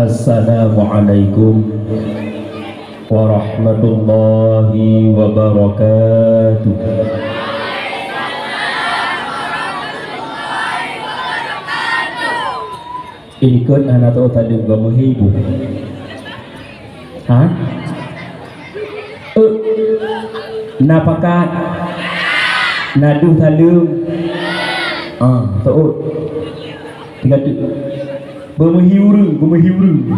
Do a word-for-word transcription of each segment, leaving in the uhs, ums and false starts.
Assalamualaikum warahmatullahi wabarakatuh. Ikot hana tahu tadi gua menghibur. Ha? Eh, na pakat, na deuh saleuem. Ah, seuôt. Tiga tu. Beumeuhi ureueng, beumeuhi ureueng.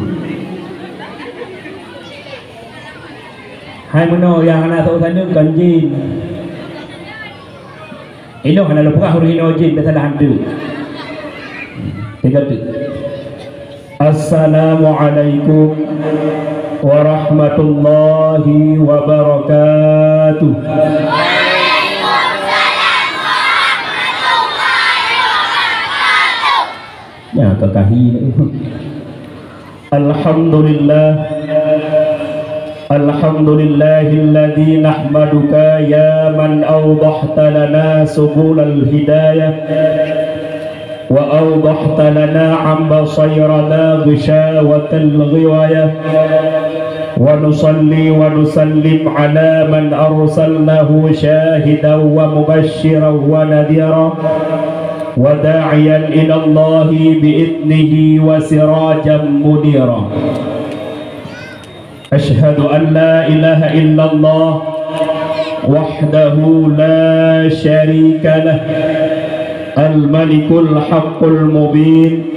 Hai meunoe nyang hana seuôt saleuem kon jin. Inoe hana lôn peugah ureueng inoe jin, biasalah hantu. Tiga tu. Assalamualaikum warahmatullahi wabarakatuh. Waalaikumsalam warahmatullahi wabarakatuh. Ya, kakahi. Alhamdulillah. Alhamdulillahilladzi nahmaduka ya man awdahta lana subulal hidayah. Wa awdahta lana 'an basairana ghishawatal ghiwayah. Wa nusalli wa nusallim ala man arsalnahu syahidan wa mubasysyiran wa nadhira. Wa da'iyan ilallahi bi idnihi wa sirajan munira. Asyhadu an la ilaha illallah wahdahu la syarika lah, al-malikul haqqul mubin.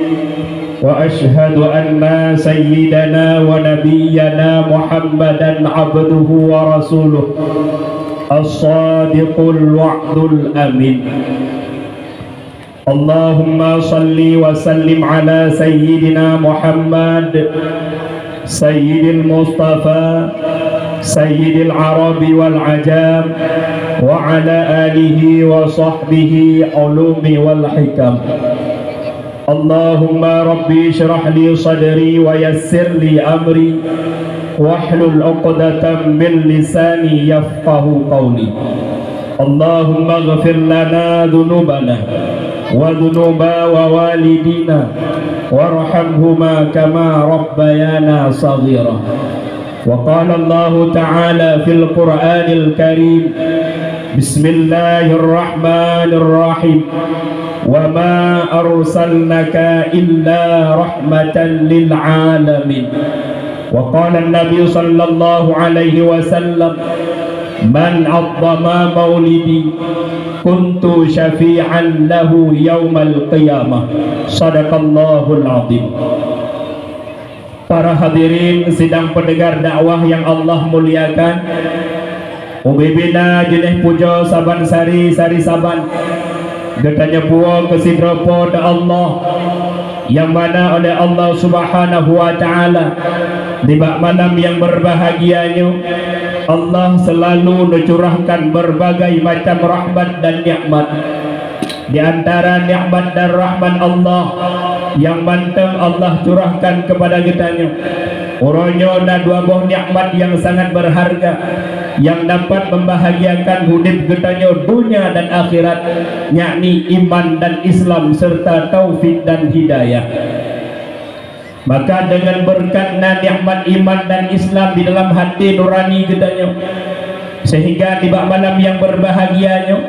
Wa asyhadu anna sayyidana wa nabiyyana Muhammadan abduhu wa rasuluh, as-sadiqul wa'dul amin. Allahumma salli wa sallim ala sayyidina Muhammad, sayyidil Mustafa, sayyidil Arabi wal Ajam, wa ala alihi wa sahbihi ulumi wal hikam. Allahumma rabbi shrah li sadri wa yassir li amri, wahlul 'uqdatam min lisani yafqahu qawli. Allahumma ighfir lana dzunubana wa dzunuba wa walidina warhamhuma kama rabbayana shaghira. Wa qala Allahu ta'ala fil Qur'anil Karim, bismillahirrahmanirrahim. Wa ma arsalnaka illa rahmatan lil alamin. Wa qala Nabi sallallahu alaihi wasallam, "Man 'azzama maulidi kuntu syafi'an lahu yaumal qiyamah." Sadaqallahul azim. Para hadirin sidang pendengar dakwah yang Allah muliakan, ubé-bé na jeuneh pujoe saban sari, sari saban. Geutanyoe puwoe keu sidroe Po teu Allah, nyang mana oleh Allah Subhanahu wa Ta'ala, nibak malam nyang beurbahagia nyoe, Allah seulalu neucurahkan beurbagai macam rahmat dan nikmat. Di antara nikmat dan rahmat Allah nyang mantong Allah curahkan keupada geutanyoe, uroe nyoe na dua boh nikmat nyang sangat beurharga, nyang dapat membahagiakan udeb geutanyoe donya dan akhirat, yakni iman dan Islam serta taufik dan hidayah. Maka deungon beureukat na nikmat iman dan Islam di dalam haté nurani geutanyoe, sehingga nibak malam nyang beurbahagia nyoe,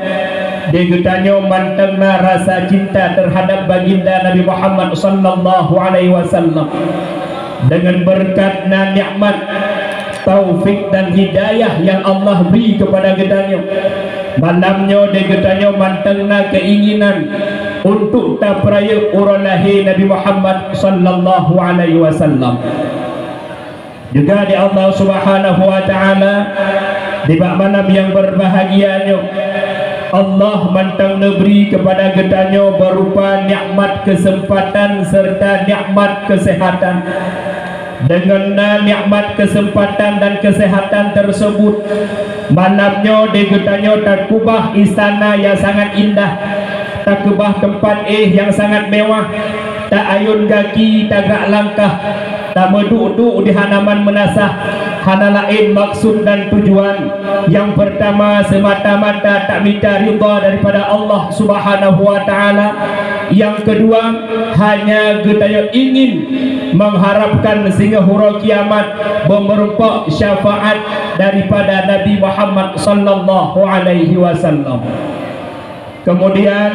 di geutanyoe mantong na rasa cinta teuhadab Baginda Nabi Muhammad sallallahu alaihi wasallam. Deungon beureukat na nikmat, taufik dan hidayah nyang Allah bri keupada geutanyoe, malam nyoe di geutanyoe mantong na keinginan untuk tapeurayeuk uroe lahé Nabi Muhammad sallallahu alaihi wasallam. Juga di Allah Subhanahu wa Ta'ala, di bak malam nyang beurbahagia nyoe, Allah mantong neubri keupada geutanyoe beurupa nikmat keuseumpatan serta nikmat keuseuhatan. Deungon na nikmat keuseumpatan dan keuseuhatan teuseubut, malam nyoe di geutanyoe takeubah istana nyang sangat indah, takeubah teumpat éh nyang sangat mewah, taayun gaki, tagak langkah, tameuduek-duek di hanaman meunasah, hana laén maksud dan tujuan. Nyang peurtama, seumata-mata tamita ridha daripada Allah Subhanahu wa Ta'ala. Nyang keudua, hanya geutanyoe ingin mengharapkan singoh uroe kiamat beumeurumpok syafaat daripada Nabi Muhammad sallallahu alaihi wasallam. Kemudian,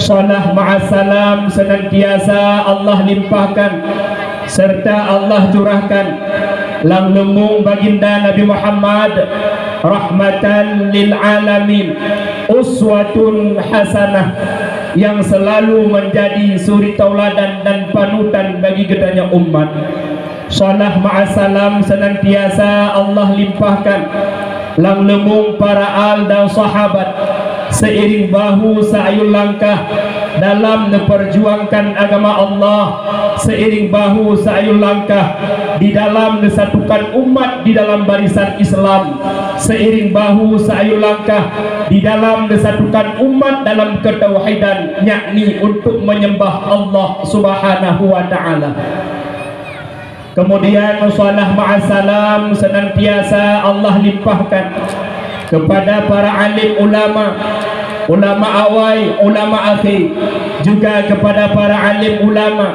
salam ma'assalam senantiasa Allah limpahkan serta Allah curahkan lam leumbung baginda Nabi Muhammad, rahmatan lil alamin, uswatun hasanah, yang selalu menjadi suri tauladan dan panutan bagi geutanyoe umat. Salam ma'assalam senantiasa Allah limpahkan lam leumbung para al dan sahabat, seiring bahu seayun langkah dalam neuperjuangkan agama Allah, seiring bahu seayun langkah di dalam neusatukan umat di dalam barisan Islam, seiring bahu seayun langkah di dalam neusatukan umat dalam ketauhidan, yakni untuk menyembah Allah Subhanahu wa Ta'ala. Kemudian, salam ma'assalam senantiasa Allah limpahkan kepada para alim ulama, ulama awai, ulama akhé, juga kepada para alim ulama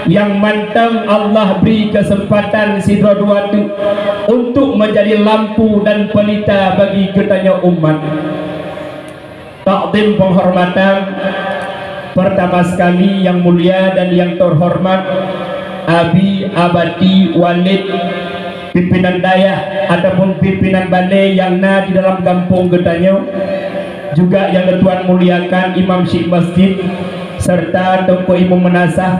yang mantong Allah bri keuseumpatan sidroe dua teuk untuk menjadi lampu dan pelita bagi geutanyoe umat. Takdim penghormatan pertama sekali yang mulia dan yang terhormat Abi, Abati, Walid, pimpinan dayah ataupun pimpinan balé yang na di dalam gampông geutanyoe, juga yang lôn tuan muliakan Imam Syik Masjid serta Teungku Imum Meunasah,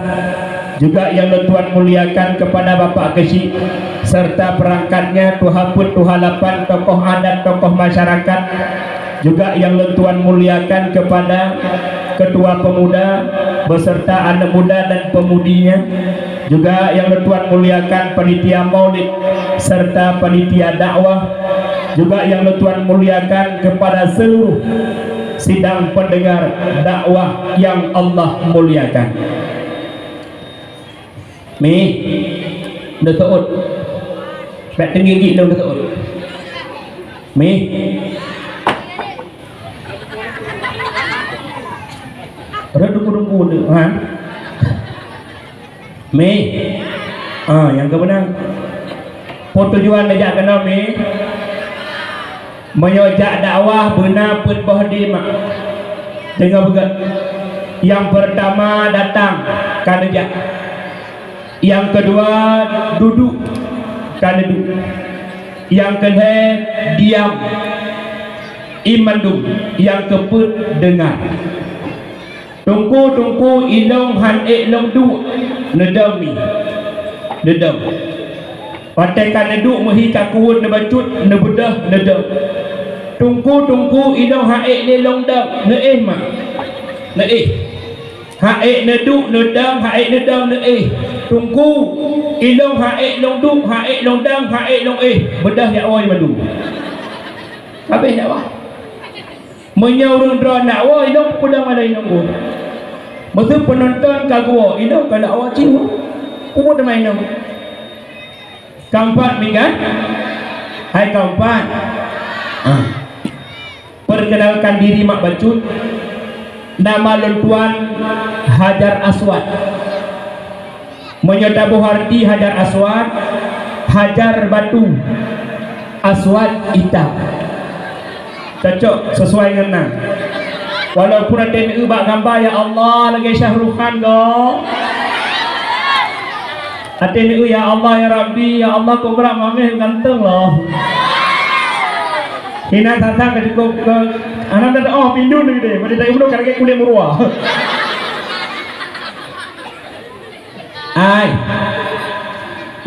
juga yang lôn tuan muliakan kepada Bapak Keuchik serta perangkatnya, tuha peuet, tuha lapan, tokoh adat, tokoh masyarakat, juga yang lôn tuan muliakan kepada ketua pemuda beserta anak muda dan pemudinya, juga yang lôn tuan muliakan panitia maulid serta panitia dakwah, juga yang lôn tuan muliakan kepada seluruh sidang pendengar dakwah yang Allah muliakan. Mi, neuseuôt. Bèk teungieng gik lôn neuseuôt. Mi. Rot duku-duku tu, ha? Mi. Ah, nyang keubeuna. Peue tujuan neujak keunoe, Mi? Meunyoe jak dakwah beuna peuet boh di mak. Deungoe beugét. Nyang peurtama datang, ka neujak. Nyang keudua duduek, ka neuduek. Nyang keulhèe diam. Ié mandum, nyang keupeuet deungoe. Teungku, teungku, ilôn han ék lôn duek, neudong nyoe. Neudong. Watèe ka neuduek meuhi ka kuweuet neubacut, neubeudôh, neudong. Teungku, teungku, ilôn han ék lé lôn dong, neuéh mak. Neuéh. Han ék neuduek, neudong, han ék neudong, neuéh. Teungku, ilôn han ék lôn duek, han ék lôn dong, han ék lôn éh. Beudôh jak woe mandum. Habéh jak woe. Meunyoe ureueng droe neujak woe, ilôn peue peudong lam inong geuh. Meuseu peunonton ka geuwoe, ilôn ka neujak woe cit. Peue teuma inong? Keumpat, Mi, kan? Hai keumpat. Ah. Perkenalkan diri mak bacut. Nama lôn tuan Hajar Aswad. Meunyoe taboh arti Hajar Aswad, hajar batu, aswad itam. Cocok, sesuai ngon nan. Walaupun até neueu bak gamba, ya Allah, lagèe Shah Rukh Khan go. Até neueu, ya Allah, ya Rabbi, ya Allah, kobra mameh ganteng loh. Hina sasa ka cukup ke, anak dah, oh, pindun gitu deh, pada tak ibnu kan kulét meuruwa. Ai.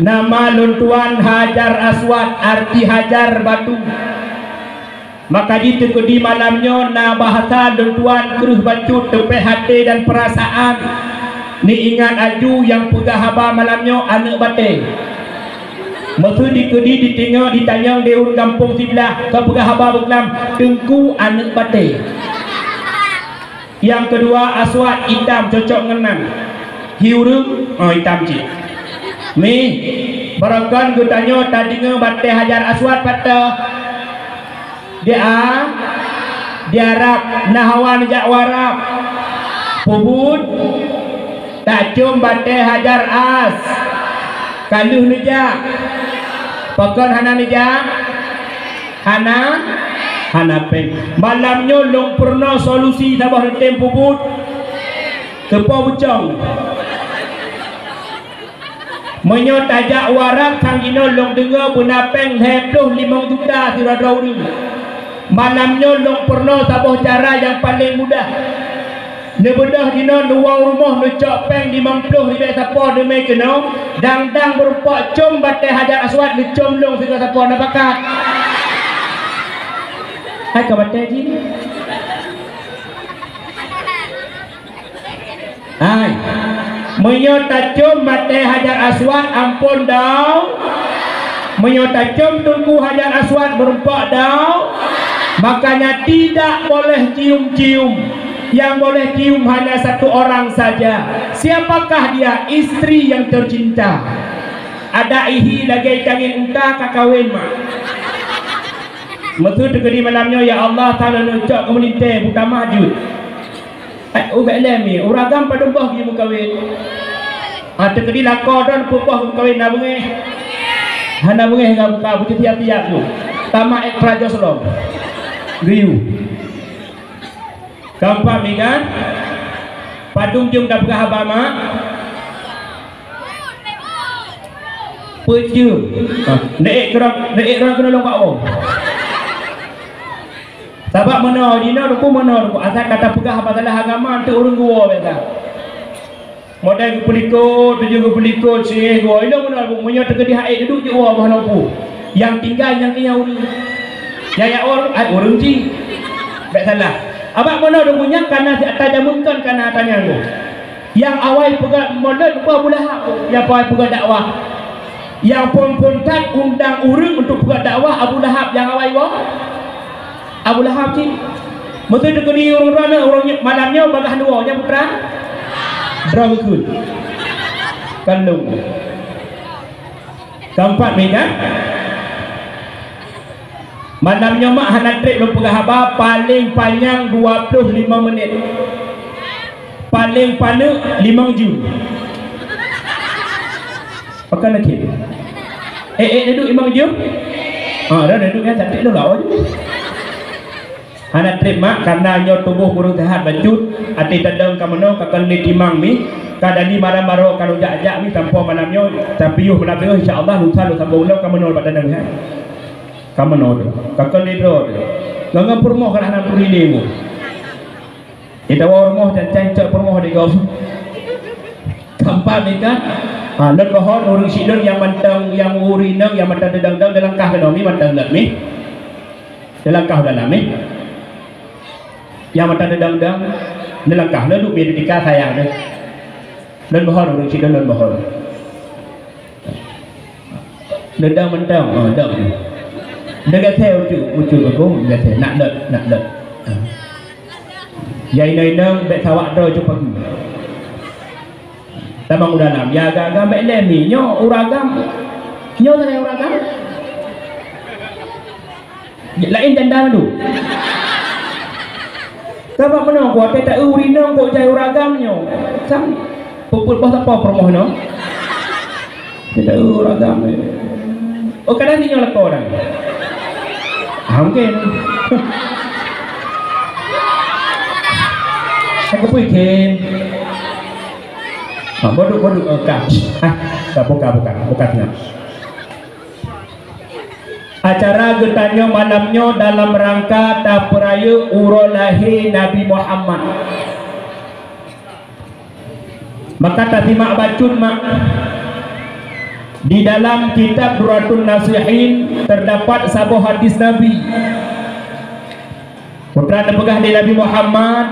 Nama lôn tuan Hajar Aswad, arti hajar batu. Maka jiteukeudi malam nyoe na bahasa lôn tuan kreueh bacut teupéh até dan peurasaan. Neuingat aju nyang peugah haba malam nyoe aneuk batèe. Meuseu dikeudi diteungoh ditanyong di ureueng gampông siblah, ka peugah haba beuklam, teungku aneuk batèe. Nyang keudua, aswad, itam, cocok ngon nan. Hi ureueng, oh, itam cit. Mi, barokon geutanyoe tadeungoe batèe Hajar Aswad pat teuh. Di a, di Arab, na hawa neujak u Arab. Peubuet, tacöm batée Hajar As. Ka lheueh neujak. Pakon hana neujak? Hana, hana péng. Malam nyoe lôn peurunoe solusi saboh neutem peubuet. Keupo bucong. Meunyoe tajak u Arab sang jinoe lôn deungoe beuna péng lhée ploh limong juta sidroe-droe ureuëng. Malam nyoe lôn peurunoe saboh cara nyang paleng mudah. Neubeudôh jinoe neuwoe u rumoh neucok péng limong ploh ribée sapo deumé keunoe, dang-dang beurumpok com batée Hajar Aswad neucom lôn sigoe sapo na pakat. Hai ka batée jih. Hai, meunyoe tacöm batée Hajar Aswad, ampôn dong. Meunyoe tacöm teungku Hajar Aswad, meurumpok dong. Makanya tidak boleh cium-cium. Yang boleh cium hanya satu orang saja. Siapakah dia? Istri yang tercinta. Ada ihi lagée kangin unta ka kawen mak. Meuseu teukeudi malam nyoe, ya Allah, tanyoe neucok keu meulintée butamah jeuet. Eh, ubek lé mi, ureuëng agam padum boh geuyue meukawen. Ah, teukeudi lakoe droe peuet boh meukawen na beungéh. Hana beungéh ka buka, beujeuet tiap-tiap tu. Tamat ek prajo selom. Geuyue. Keumpat mi kan? Padum jeuem tapeugah haba mak? Peuet jeuem. Ah, neuk ék keudroe, neuk ék keudroe keunoe lôn bak woe. Sabab meunoe, jinoe teungku meunoe teungku, asai ka tapeugah masalah agama, eunteuk ureuëng geuwoe biasa. Model geupeulikot, tujoh geupeulikot, sireh geuwoe. Inong meunoe teungku, meunyoe teukeudi hai duek jeuet woe boh noe pu. Nyang tinggai nyang keu nyan ureuëng. Nyang jak woe ai ureuëng cit. Bék salah. Abak meunoe teungku nyan kana si ata jameun kon kana ata nyan teungku. Nyang awai peugah model teungku Abu Lahab, nyang awai peugah dakwah. Nyang phon-phon that undang ureuëng untuk peugah dakwah Abu Lahab nyang awai woe. Abu Lahab cit. Meuseu teukeudi ureuëng droeneuh, ureuëng nyoe, malam nyoe bagaih dua, nyang putra? Droe geukheun. Kandong. Keumpat mi kan? Malam nyoe mak hana treb lôn peugah haba, paleng panyang dua ploh lima menit. Paleng paneuk limong jeuem. Pakon lagée? Eh, eh, duek limong jeuem? Ha, dah duek nyan cantik tu lawan. Hana treb mak, karena nyoe tuboh ureuëng seuhat bacut, até tadong ka meunoe ka keuneuk timang mi, ka dali malam baroe ka lôn jak-jak mi sampoe malam nyoe, tapi yoh malam nyoe insya Allah lusa lôn sambung lom ka meunoe bak tadong nyan. Ka meunoe tu, ka keuneuk droe tu. Ngon-ngon peurumoh ka hana turi lé. Ita woe rumoh dan cancok peurumoh di gob. Keumpat mi kan? Ha, lôn mohon ureuëng sidroe nyang mantong, nyang ureuëng inong nyang mantong teudong-dong, neulangkah keunoe mi mantong lôn mi. Neulangkah u dalam mi. Nyang mantong teudong-dong, neulangkah lôn duek mi teutika sayang deh. Lôn mohon ureuëng sidroe lôn mohon. Neudong mantong, oh, dong. Neugaséh ucut, ucut aku, neugaséh. Nak lôt, nak lôt. Ya inong-inong, bék sawak droe cupa. Tamong u dalam, ya agam-agam bék lé mi. Nyoe ureuëng agam. Nyoe sagai ureuëng agam. Laén janda mandum. Sabab meunoe, watée ta-eu ureuëng inong, kok jai ureuëng agam nyoe. Sang peubuet boh sapo peurumoh nyoe. Kita ureuëng agam. Oh, kadang ni nyoe lakoe dah. Ah, mungkin. Aku pikir. Ah, bodoh, bodoh, eh, kah. Ah, dah buka, buka, buka tengah. Acara geutanyoe malam nyoe dalam rangka tapeurayeuk uroe lahé Nabi Muhammad. Maka tasimak bacut mak. Di dalam kitab Duratun Nasihin terdapat saboh hadis Nabi. Putra teupeugah di Nabi Muhammad,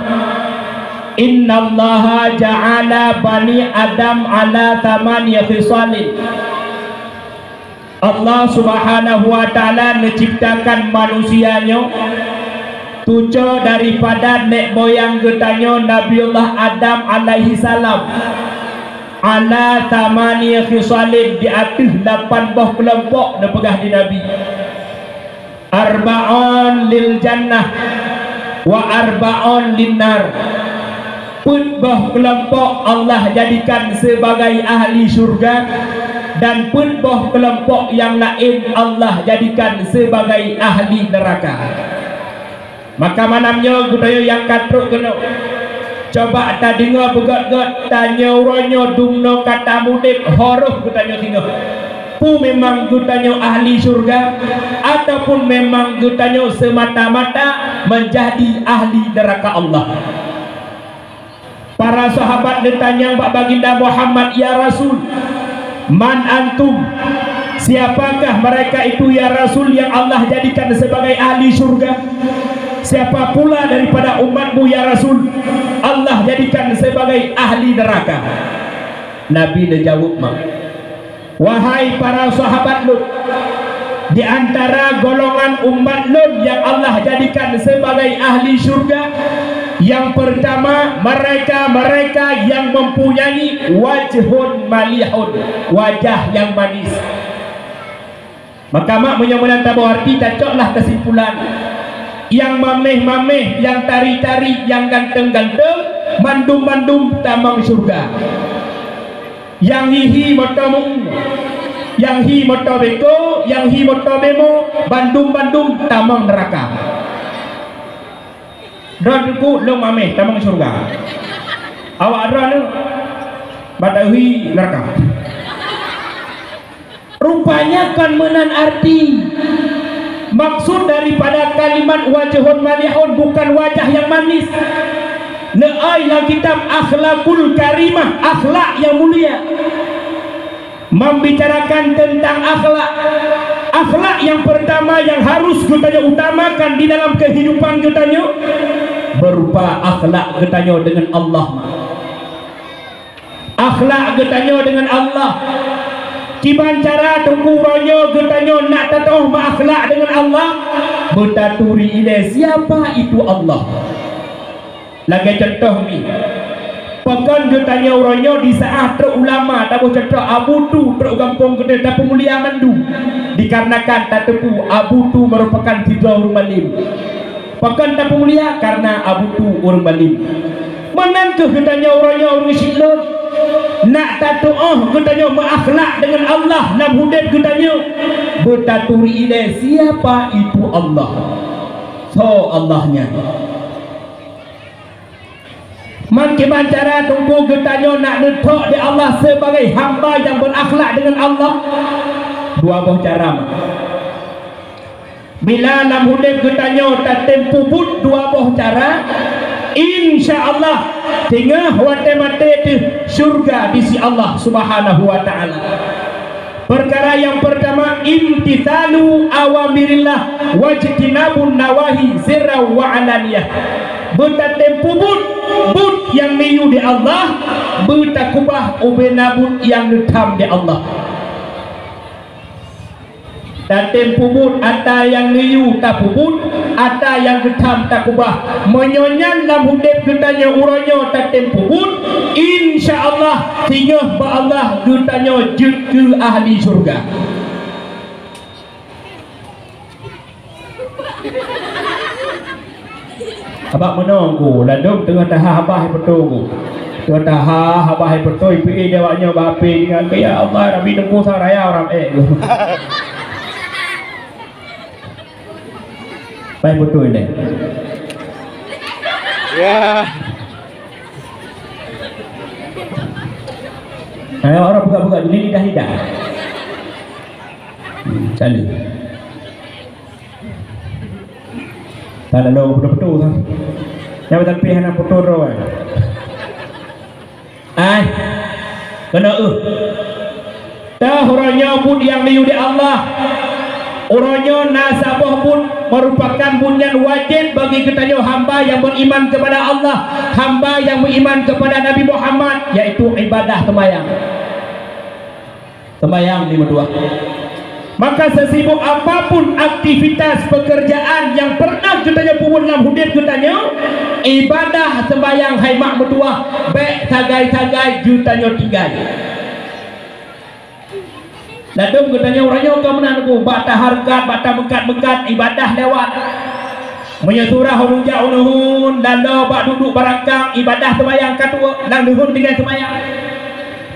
"Innallaha ja'ala bani Adam ala thamani khisalin." Allah Subhanahu wa Ta'ala neuciptakan manusia nyoe tuco daripada nek moyang geutanyoe Nabiullah Adam alaihi salam ala thamani khisalin, di ateueh lapan boh keulompok neupeugah di Nabi. Arba'un lil jannah wa arba'un lin nar. Peuet boh keulompok Allah jadikan sibagai ahli syurga, dan peuet boh keulompok nyang laén Allah jadikan sibagai ahli neuraka. Maka malam nyoe geutanyoe nyang ka trok keunoe, coba tadeungoe beugét-gét, tanyoe uroe nyoe dumnoe ka tamudeb, ho roh geutanyoe singoh. Peue memang geutanyoe ahli syurga, ataupun memang geutanyoe seumata-mata meunjadi ahli neuraka Allah? Para sahabat neutanyong bak Baginda Muhammad, "Ya Rasul, man antum? Siapakah mereka itu, ya Rasul, yang Allah jadikan sebagai ahli syurga? Siapa pula daripada umatmu, ya Rasul, Allah jadikan sebagai ahli neraka?" Nabi neujaweueb, "Ma, wahai para sahabat lôn, di antara golongan umat lôn yang Allah jadikan sebagai ahli syurga, yang pertama, mereka-mereka yang mempunyai wajhun malihun, wajah yang manis." Maka mak, meunyoe meunan taboh arti, tacoklah kesimpulan. Nyang maméh-maméh, nyang tari-tari, nyang ganteng-ganteng, mandum-mandum tamong syurga. Nyang hi-hi moto meu, nyang hi moto beko, nyang hi moto bemo, bandum-bandum tamong neuraka. Droe teungku lôn maméh tamong syurga. Awak droeneuh batahui neuraka. Rupanya kon meunan arti. Maksud daripada kalimat wajhun malihun bukan wajah yang manis. Neuai lam kitab Akhlakul Karimah, akhlak yang mulia. Membicarakan tentang akhlak. Akhlak yang pertama yang harus geutanyoe utamakan di dalam kehidupan geutanyoe berupa akhlak geutanyoe dengan Allah. Akhlak geutanyoe dengan Allah. Kiban cara teungku uroe nyoe geutanyoe nak tatuoh meuakhlak dengan Allah, beutaturi ilée siapa itu Allah. Lagée cuntoh mi, pakon geutanyoe uroe nyoe di saát trok ulama, taboh cuntoh Abu Tu trok gampông geutanyoe tapeumulia mandum, dikarenakan tateupeue Abu Tu merupakan sidroe ureuëng malem. Pakon tapeumulia? Karena Abu Tu ureuëng malem. Meunan kheueh geutanyoe uroe nyoe ureuëng syiek lôn, nak tatuoh geutanyoe meuakhlak deungon Allah lam udeb geutanyoe, beutaturi ilée siapa itu Allah. Soe Allah nyan? Meukiban cara teungku geutanyoe nak neuthok di Allah sibagai hamba nyang beuakhlak deungon Allah? Dua boh cara. Bila lam udeb geutanyoe tatem peubuet dua boh cara, insya Allah singoh watée maté teuh syurga di sisi Allah Subhanahu wa Taala. Peukara nyang peurtama, imtithalu awamirillah wajtinabun nawahi sirran wa alaniyah. Beutatem peubuet buet nyang neuyue di Allah, beutakeubah ubena buet nyang neutham di Allah. Tatem peubuet atra nyang neuyue tapeubuet, atra nyang geutham takeubah. Meunyoe nyan lam udeb geutanyoe uroe nyoe tatem peubuet, insya Allah singoh bak Allah geutanyoe jeuet keu ahli syurga. Abak meunoe ku, ladom teungoh taha haba hai peutoe ku. Teungoh taha haba hai peutoe, ipi-i di awak nyoe bak api deungon, "Ya Allah, Rabbi, teungku sa raya urang ék ku." Pai peutoe nyoe. Ya. Ayo, orang buka-buka dulu lidah-lidah. Hmm, salut. Ka lalu beutôi-beutôi kan. Nyang beutôi pih hana beutôi droe. Ai. Keunoe uh. Teuh uroe nyoe buet nyang neuyue di Allah. Uroe nyoe na saboh buet merupakan buet nyang wajéb bagi geutanyoe hamba nyang beriman kepada Allah, hamba nyang beriman kepada Nabi Muhammad, yaitu ibadah sembahyang. Sembahyang di meutuah. Maka sesibuk apapun aktivitas pekerjaan nyang pernah geutanyoe peubuet lam udeb geutanyoe, ibadah sembahyang hai mak meutuah bék sagai-sagai geutanyoe tinggai. Ladom geutanyoe uroe nyoe ka meunan ku, bak tahareugat, bak tameukat-meukat, ibadah lewat. Meunyoe surah ureuëng jak u neuheun, laloe bak duduek barangkang, ibadah seumayang ka tuwoe, lam neuheun tinggai seumayang.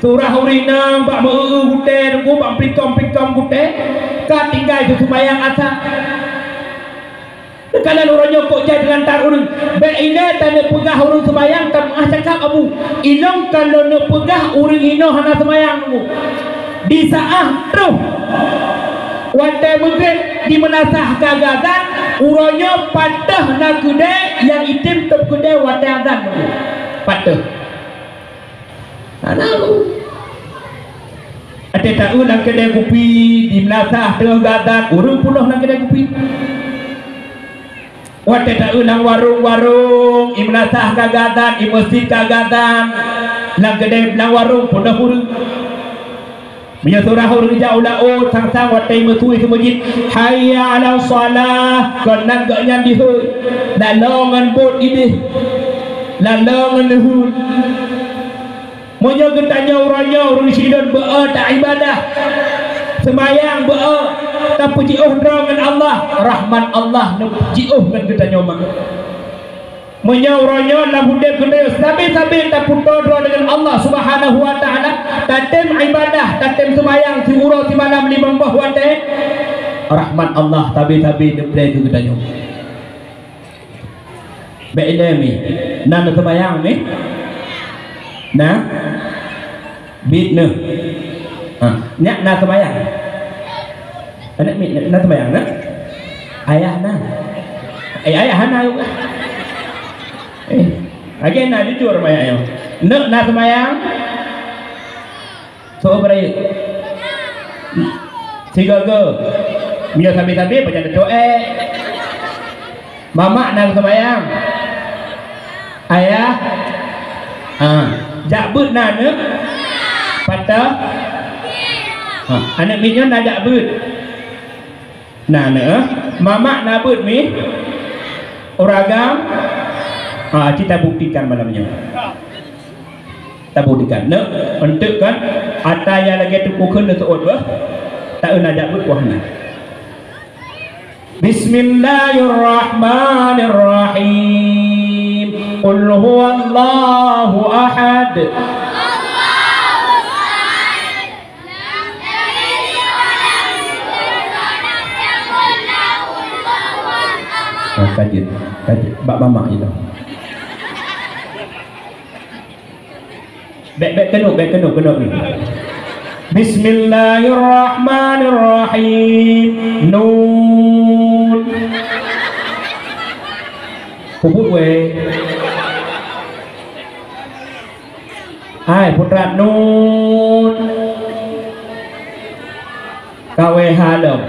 Surah ureuëng inong bak meu-eu gutée, teungku bak pingkong-pingkong gutée, ka tinggai seumayang asa. Teukalon uroe nyoe kok jai teulantar ureuëng. Bék ingat taneupeugah ureuëng seumayang, tameugah cakap abu. Inong ka lôn neupeugah ureuëng inoe hana seumayang, teungku. Di saát troh watée meugreb di meunasah ka geuazan, uroe nyoe patéh na keudée nyang item tôb keudée watée azan. Patéh. Hana. Watée taeu lam keudée kupi, di meunasah teungoh geuazan, ureuëng peunoh lam keudée kupi. Watée taeu lam warong-warong, i meunasah ka geuazan, i meuseujid ka geuazan, lam keudée lam warong peunoh ureuëng. Meunyoe surah ureuëng jak u laôt, sang-sang watée meutuih seumeujid, "Hayya 'alas shalah," kon nan gobnyan dihôi, laloe ngon bot idéh, laloe ngon neuheun. Meunyoe geutanyoe uroe nyoe ureuëng sidon beu-o taibadah, seumayang beu-o, tapeujiôh droe ngon Allah, rahmat Allah neujiôh ngon geutanyoe mak. Meunyoe uroe nyoe lam udeb geutanyoe sabe-sabe tapeutoe droe deungon Allah Subhanahu wa Ta'ala, tatem ibadah, tatem seumayang siuroe simalam limong boh watée, rahmat Allah sabe-sabe neupreh keu geutanyoe. Bék ilée mi, na neuseumayang mi? Na? Bit neuh. Ha, nyak na seumayang? Aneuk miet na seumayang na? Ayah na. Eh, ayah hana. Eh, lagée na jujur maya nyoe. Neuk na seumayang? Soe beurayeuk? Sigoe-goe. Meunyoe sabe-sabe pajan teucok ék. Mamak na seumayang. Ayah. Ha. Jak beuet na aneuk? Patah. Ha. Aneuk miet nyoe na jak beuet. Na aneuk, eh? Mamak na beuet mi? Ureueng agam? Ha, ci tabuktikan malam nyoe. Tabuktikan. Neuk, eunteuk kan? Ata nyang lagée teupeu kheun neuseuôt beuh. Taeu na jak beuet kuah na. Bismillahirrahmanirrahim. Qul huwallahu ahad. Ah, kajeut, kajeut. Bak mamak itu. Bék, bék keunoe, bék keunoe, keunoe ni. Bismillahirrahmanirrahim. Nun. Peubuet weh. Hai, putra nun. Kawé halom.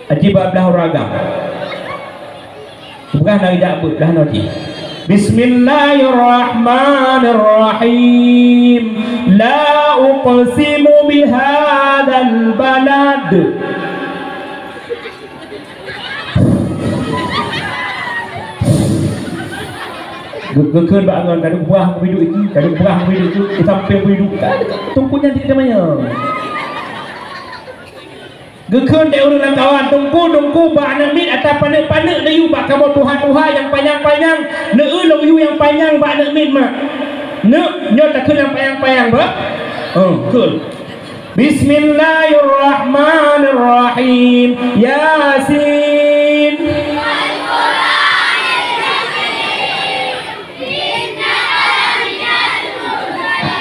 Aji bak blah ureueng agam. Peugah na jak beuet blah nyoe jih. Bismillahirrahmanirrahim. La uqsimu bihadzal balad. Ge-, geukheun bak angon, kadang buah beuiduek itu, kadang buah beuiduek itu, sampai beuiduek. Kan, tungku nyan tidak namanya. Geukheun deh ureueng lam kawan, tungku, tungku, bak aneuk miet ata paneuk-paneuk neuyue bak kamoe tuha-tuha nyang panyang-panyang, neu-eu lom yue nyang panyang bak aneuk miet mak. Neuk, nyoe takheun nyang panyang-panyang bah. Oh, kheun. Bismillahirrahmanirrahim. Yasin.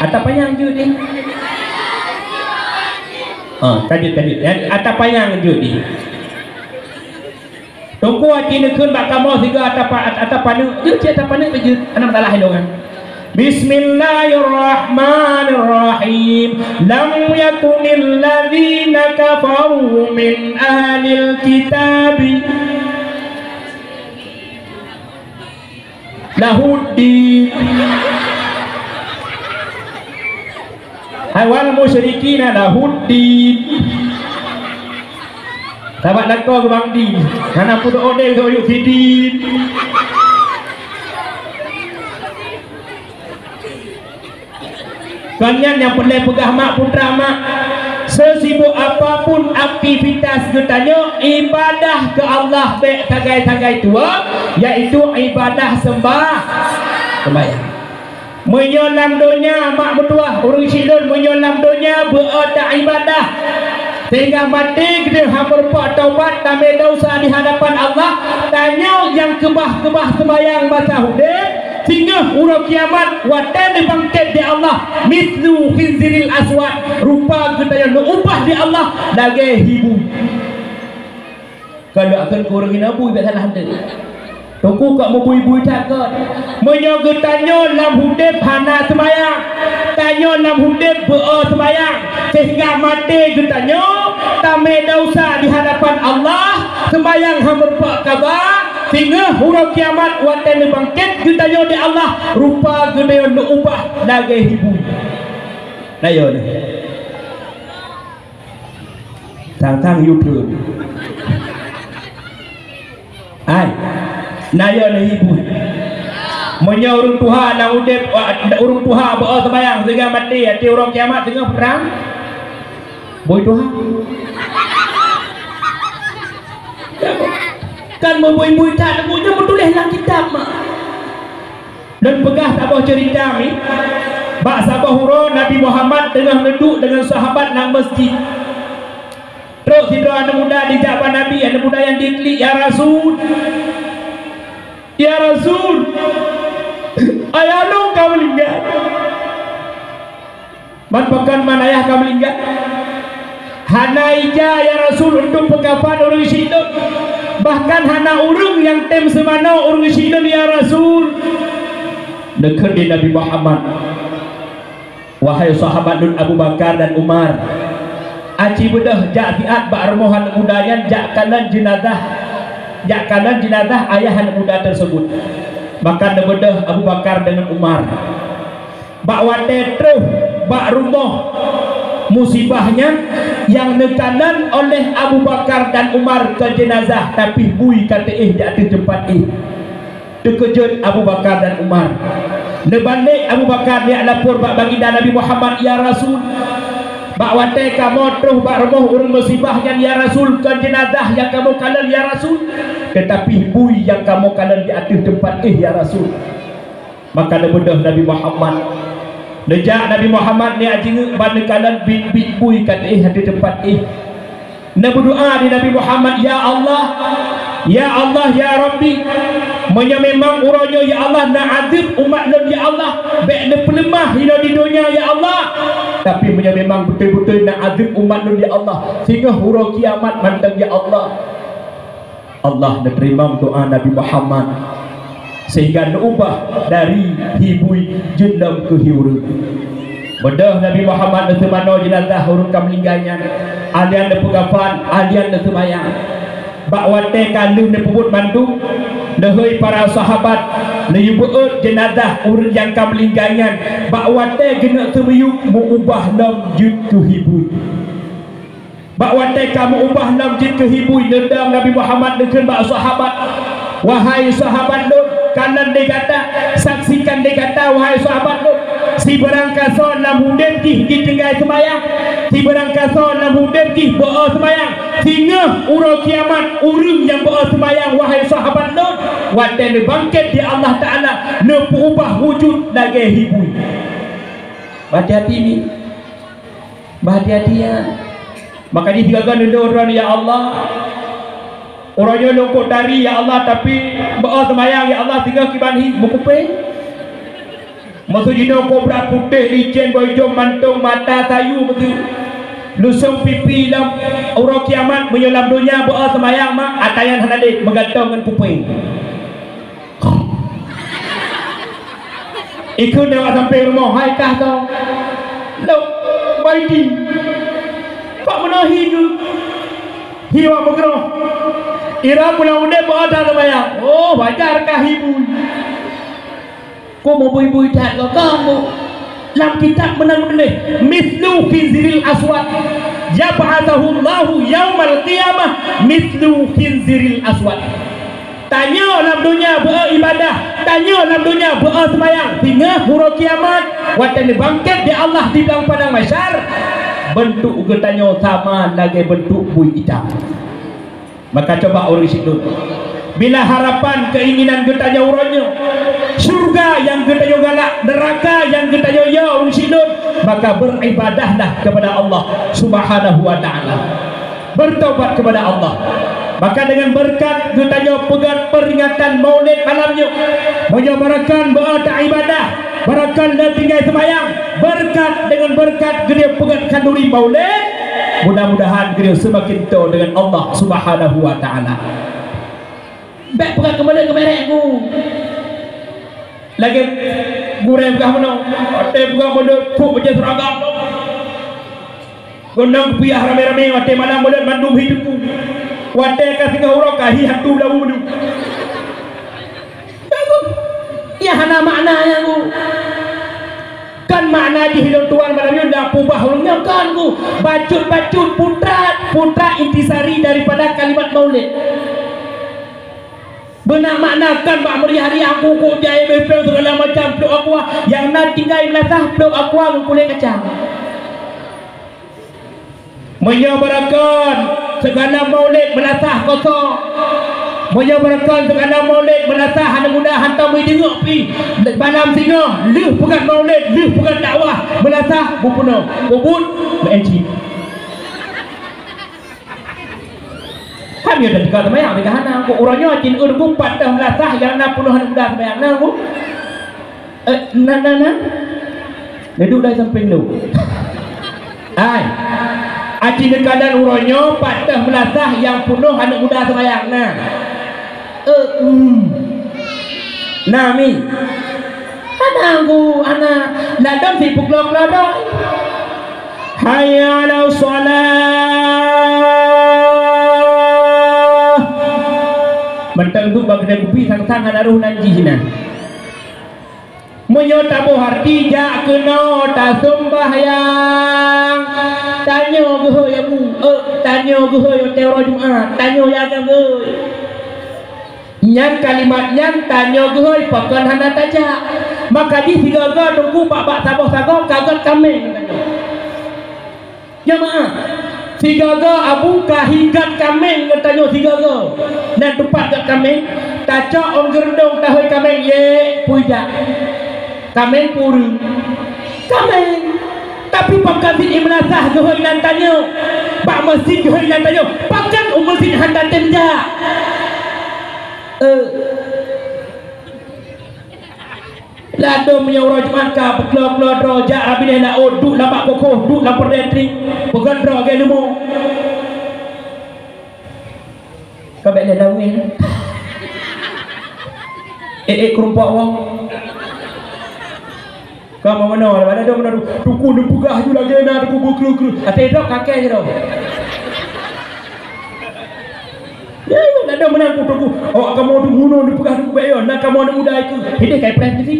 Ata panyang jeuet ni. Ah, tajeuet, tajeuet. Ya, ata panyang jeuet ni. Tungku aci neukheun bak kamoe siga ata pa-, ata paneuk. Jeuet cit ata paneuk jeuet. Hana masalah ilôn kan. Bismillahirrahmanirrahim. Lam yakunil ladzina kafaru min ahlil kitabi. Lahuddin. Hai wal musyrikina lahuddin. Sabat lakoe keu Bang Di. Hana peuduek odeh keu Uyuk Sidin. Kon nyan nyang peureulée peugah mak putra mak. Sesibuk apapun aktivitas geutanyoe, ibadah keu Allah bék sagai-sagai tuwoe, yaitu ibadah sembah-, sembahyang. Meunyoe lam donya, mak meutuwah, ureuëng syiek lôn, meunyoe lam donya beu-o taibadah, sehingga maté geutanyoe hana meurumpok taubat, tamé desya di hadapan Allah, tanyoe nyang keubah-keubah seumayang masa udeb, singoh uroe kiamat watée neubangket di Allah, mithlu khinziril aswad, rupa geutanyoe neuubah di Allah lagée hi bui. Ka lheueh kheun keu ureuëng hina bui bék salah teuh. Teungku ka meubui-bui that kon. Meunyoe geutanyoe lam udeb hana seumayang, tanyoe lam udeb beu-o seumayang, sehingga maté geutanyoe tamé desya di hadapan Allah, seumayang hana meurumpok kaba, singoh uroe kiamat watée neubangket geutanyoe di Allah, rupa geutanyoe neuubah lagée hi bui. Nah, yo, nah. Tang-tang yue treun. Hai, na yo neuhibur. Meunyoe ureuëng tuha nyang udeb, ureuëng tuha beu-o seumayang sehingga maté, até uroe kiamat singoh prang. Bui tuha. Kan meubui-bui that, meunyoe meutuléh lam kitab mah. Lôn peugah saboh ceurita mi, bak saboh uroe Nabi Muhammad teungoh neuduek deungon sahabat lam meuseujid. Trok sidroe aneuëk muda jijak bak Nabi, aneuëk muda nyan jiklik, "Ya Rasul, ya Rasul, ayah lôn ka meuninggai." "Man pakon man ayah ka meuninggai?" "Hana ija, ya Rasul, untuk peukafan ureuëng syiek lôn. Bahkan hana ureuëng nyang tem seumanoe ureuëng syiek lôn, ya Rasul." Neukheun lé Nabi Muhammad, "Wahai sahabat lôn Abu Bakar dan Umar, aci beudôh jak siat bak rumoh aneuëk muda nyan jak kalon jeunazah, jak kalon jeunazah ayah aneuëk muda tersebut." Maka neubeudôh Abu Bakar deungon Umar. Bak watée troh bak rumoh musibah nyan, nyang neukalon oleh Abu Bakar dan Umar keu jeunazah, tapi bui ka teuéh di ateueh teumpat éh. Teukeujot Abu Bakar dan Umar. Neubalek Abu Bakar jak lapor bak baginda Nabi Muhammad, "Ya Rasul, bak watée kamoe troh bak rumoh ureuëng musibah nyan, ya Rasul, kon jeunazah nyang kamoe kalon, ya Rasul, teutapi bui nyang kamoe kalon di ateueh teumpat éh, ya Rasul." Maka neubeudôh Nabi Muhammad. Neujak Nabi Muhammad neujak jingeuk ban neukalon biet-biet bui ka teuéh ateueh teumpat éh. Neubeudoa di Nabi Muhammad, "Ya Allah, ya Allah, ya Rabbi, meunyoe memang uroe nyoe, ya Allah, na adeueb umat lôn, ya Allah, bék neupeuleumah hinoe di donya, ya Allah. Tapi meunyoe memang beutôi-beutôi na adeueb umat lôn, ya Allah, singoh uroe kiamat mantong, ya Allah." Allah neuteurimong doa Nabi Muhammad, sehingga neuubah dari hi bui jeuet lom keu hi ureuëng. Beudôh Nabi Muhammad neuseumanoe jeunazah ureuëng ka meuninggai nyan, alheueh neupeukafan, alheueh neuseumayang. Bak watée ka lheueh neupeubuet mandum, neuhôi para sahabat, neuyue beuôt jeunazah ureuëng nyang ka meuninggai nyan, bak watée geuneuk seumiyueb meu-ubah lom jeuet keu hi bui. Bak watée ka meu-ubah lom jeuet keu hi bui, neudong Nabi Muhammad neukheun bak sahabat, "Wahai sahabat lôn, kalon lé gata, saksikan lé gata, wahai sahabat lôn, sibarang kasoe lam udeb jih jitinggai seumayang, sibarang kasoe lam udeb jih beu-o seumayang, singoh uroe kiamat ureuëng nyang beu-o seumayang, wahai sahabat lôn, watée neubangket di Allah Taala, neupeu-ubah wujud lagée hi bui." Bah hati-hati ni. Bah hati-hati ya. Maka jih sigoe-goe neudong droe, "Ya Allah, uroe nyoe lôn kok tari, ya Allah, tapi beu-o seumayang, ya Allah, singoh kiban hi meukupée." Meusu jinoe kobra putéh, licén, boh ijo mantong, mata sayu meusu. Lusong pipi lom. Uroe kiamat meunyoe lam donya beu-o seumayang mak, ata nyan hana deh, meugantong ngon kupée. Ikheun awak sampai rumoh, hai kah to. Lok, baiti. Pak meunohi ke? Hi wak meugroh. Ira pulang udeb beu-o that seumayang. Oh, wajar kah hi bui. Ko meubui-bui that kah kamu. Lam kitab meunan tuléh, "Mithlu khinziril aswad. Yab'atsuhullahu yaumal qiyamah mithlu khinziril aswad." Tanyoe lam donya beu-o ibadah, tanyoe lam donya beu-o seumayang, singoh uroe kiamat, watée neubangket di Allah di blang padang mahsyar, Beuntuk geutanyoe sama lagée beuntuk bui itam. Maka coba ureuëng sidroe, bila harapan keinginan geutanyoe uroe nyoe, syurga nyang geutanyoe galak, neuraka nyang geutanyoe yo ureuëng sidroe, maka beribadah dah kepada Allah Subhanahu wa Ta'ala. Bertaubat kepada Allah. Maka dengan berkat geutanyoe peugét peringatan Maulid malam nyoe, meunyoe barakan beu ta ibadah, barakan le tinggai seumayang, berkat dengan berkat geutanyoe peugét khanduri Maulid, mudah-mudahan geutanyoe seumakin toe dengan Allah Subhanahu wa Ta'ala. Bék peugah keumaleuek keumerek ku. Lagée gurée peugah meunoe, watée peugah meunoe, puk bajée seuragam. Gunong piah ramé-ramé watée malam buleuen mandum hi teungku. Watée ka singoh uroe ka hi hantu lau ulu. Nyang hana makna nyan ku. Kan makna jih lôn tuan malam nyoe na peubah ureuëng nyoe kan ku. Bacut-bacut putrat, putrat intisari daripada kalimat maulid. Beuna makna kan bak meuriah-riah kuku jai beupeue segala macam plôk aqua, nyang na tinggai meulasah plôk aqua ngon kulét kacang. Meunyoe barakan segala maulid meulasah kosong, meunyoe barakan segala maulid meulasah aneuk muda hantom meudeungoe pih, malam singoh lheueh peugah maulid, lheueh peugah dakwah meulasah bupeunoh, bubut meuenci. Kan dia dah juga sembahyang, dia hana. Kok uroe nyoe cit ureuëng gumpat dah meulasah nyang na peunoh aneuk muda sembahyang na, Bu? Eh, na, na, na. Dia duduk dari samping tu. Hai. Aci dekadan uroe nyoe pat dah meulasah nyang peunoh aneuk muda sembahyang na. Eh, hmm. Na, mi. Hana, Bu, hana. Ladom si puklo-puklo dong. Hayya 'alas shalah. Mantong tu bak keude kupi sang-sang hana roh nan jih na. Meunyoe taboh arti jak keunoe taseumbahyang. Tanyoe geuhôi ya Bu, eh, tanyoe geuhôi watée uroe Jumat, tanyoe ya geuhôi. Nyan kalimat nyan tanyoe geuhôi pakon hana tajak. Maka jih sigoe-goe teungku bak-bak saboh sagoe ka gét kaméng geutanyoe. Jamaah, sigoe-goe abu ka hi gét kaméng geutanyoe sigoe-goe. Nan teumpat gét kaméng, tacok ôn geurendong tahôi kaméng, ye, peue jak. Kaméng peue ureuëng. Kaméng. Tapi pakon sit i meulasah geuhôi nan tanyoe. Bak meuseujid geuhôi nan tanyoe. Pakon u meuseujid hana tem jak. Eh. Ladom meunyoe uroe Jumat ka peukeulok-keulok droe jak rabinéh laôt, duek lam bak kokoh, duek lam peureudèe tring, peugöt droe lagèe leumo. Ka bèk lé lawèe. Eh, eh, keurumpok wong. Ka ma meunoe, ladom meunoe, teungku neupeugah ju lagèe na, teungku beukreueh-kreueh. Até droe kakèe sidroe. Ya, ya, ladom meunan ku teungku. Awak kamoe tu bunoe neupeugah teungku bèk yo, na kamoe aneuk muda ikeu. Hideh kai preh meusi.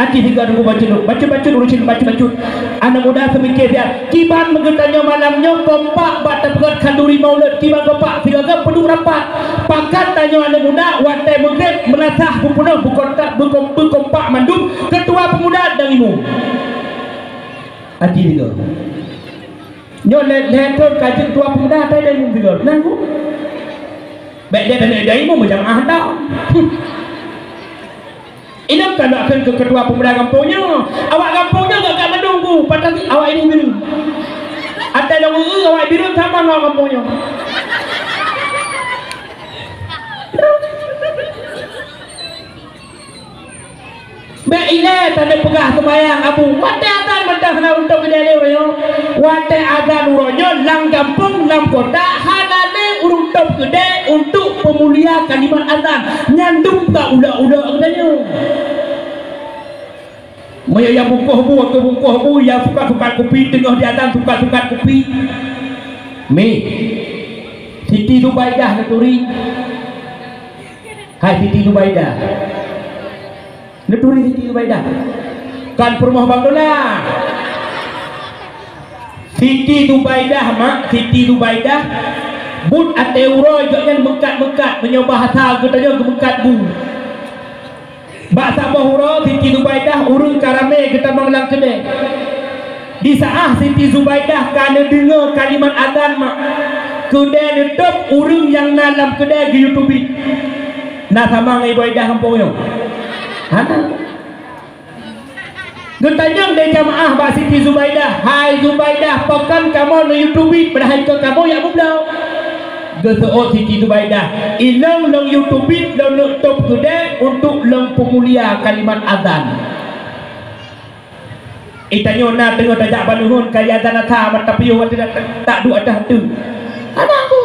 Aci sigoe teungku bacut, bacut-bacut urusin bacut-bacut. Aneuk muda seumike siat. Kiban meugeutanyoe malam nyoe kompak bak tapeugöt khanduri maulud. Kiban kompak sigoe-goe peuduek rapat. Pakat tanyoe aneuk muda watèe meugreb meulasah beupeunoh beukontak beukom-, beukompak mandum ketua peumuda dan imum. Aci sigoe. Nyoe lhèe, lhèe thon ka jeuet dua peumuda tai dai meubigoe. Nang ku. Bèk dai dai dai meumeujamaah dak. Inong ka nak kheun keu ketua peumuda gampông nyoe. Awak gampông nyoe gak-gak mandum ku, patah awak ini biru. Atai lôn eu awak biru sama ngon gampông nyoe. Bèk ilèe taneuk peugah seumayang abu. Watèe azan mantong hana ureueng tôp keudè lé uroe nyoe. Watèe azan uroe nyoe lam gampông, lam kota hana lé ureueng tôp keudè untuk peumulia kalimat azan. Nyan dum ka ulok-ulok geutanyoe. Meunyoe nyang bungkôh bu, keu bungkôh bu, nyang sukat-sukat kupi, teungoh di azan sukat-sukat kupi. Mi, Siti Zubaidah neuturi. Hai Siti Zubaidah. Neuturi Siti Zubaidah. Kon peurumoh Bang Dola. Siti Zubaidah, mak, Siti Zubaidah. Buet até uroe gobnyan meukat-meukat, meunyoe bahasa geutanyoe geumeukat bu. Bak saboh uroe Siti Zubaidah ureueng ka ramé geutamong lam keudè. Di saat Siti Zubaidah ka neudeungoe kalimat azan mak, keudè neutôb, ureuëng nyang na lam keudè geuyue teubiet. Na sama ngon Ibu Aidah gampông nyoe? Hana. Geutanyong lé jamaah bak Siti Zubaidah, "Hai Zubaidah, pakon kamoe neuyue teubiet padahai keu kamoe jak meubloe?" Geuseuôt Siti Zubaidah, "Ilôn lôn yue teubiet lôn neutôb keudè untuk lôn peumulia kalimat azan." Itanyoe na teungoh tajak baneuhon kayée dan ata mata piôh watée tak duek ateueh ateueh. Hana ku.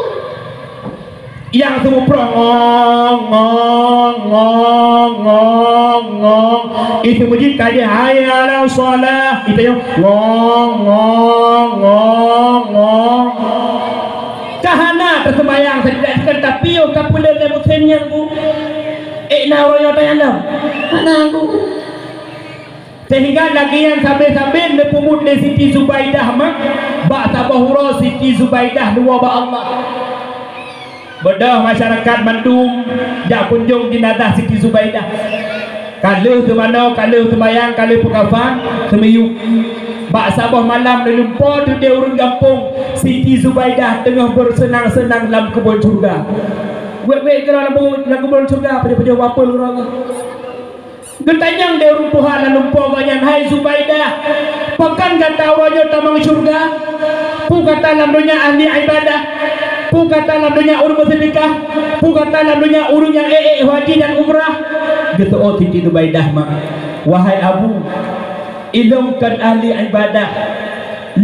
Nyang seumeubroe ngong, ngong, ngong, ngong, ngong. Itu mujib kayée hayya 'alas shalah. Itanyoe ngong, ngong, ngong, ngong, ngong. Ka hana teuseumbayang, seudeukah tapi oh ka peuleueh lé musém nyan ku. Ék na uroe nyoe tanyong lom. Hana ku. Sehingga lagée nyan sabe-sabe neupeubuet lé Siti Zubaidah mak, bak saboh uroe Siti Zubaidah luwa bak Allah. Beudôh masyarakat mandum jak kunjong jenazah Siti Zubaidah. Ka lheueh teumanoe, ka lheueh teumayang, ka lheueh peukafan, teumiyueb. Bak saboh malam neulumpoe teudeh ureuëng gampông, Siti Zubaidah teungoh beuseunang-seunang lam keubon syeuruga. Wék-wék keudroe lam keubon syeuruga, pajoh-pajoh wapeu lurong. Geutanyong lé ureuëng tuha lam lumpoe gobnyan, "Hai Zubaidah, pakon gata uroe nyoe tamong syeuruga? Peue gata lam donya ahli ibadah? Peue gata lam donya ureuëng meuseudeukah? Peue gata lam donya ureuëng nyang ék-ék haji dan umrah?" Geuseuôt Siti Zubaidah mak, "Wahai Abu, ilôn kon ahli ibadah."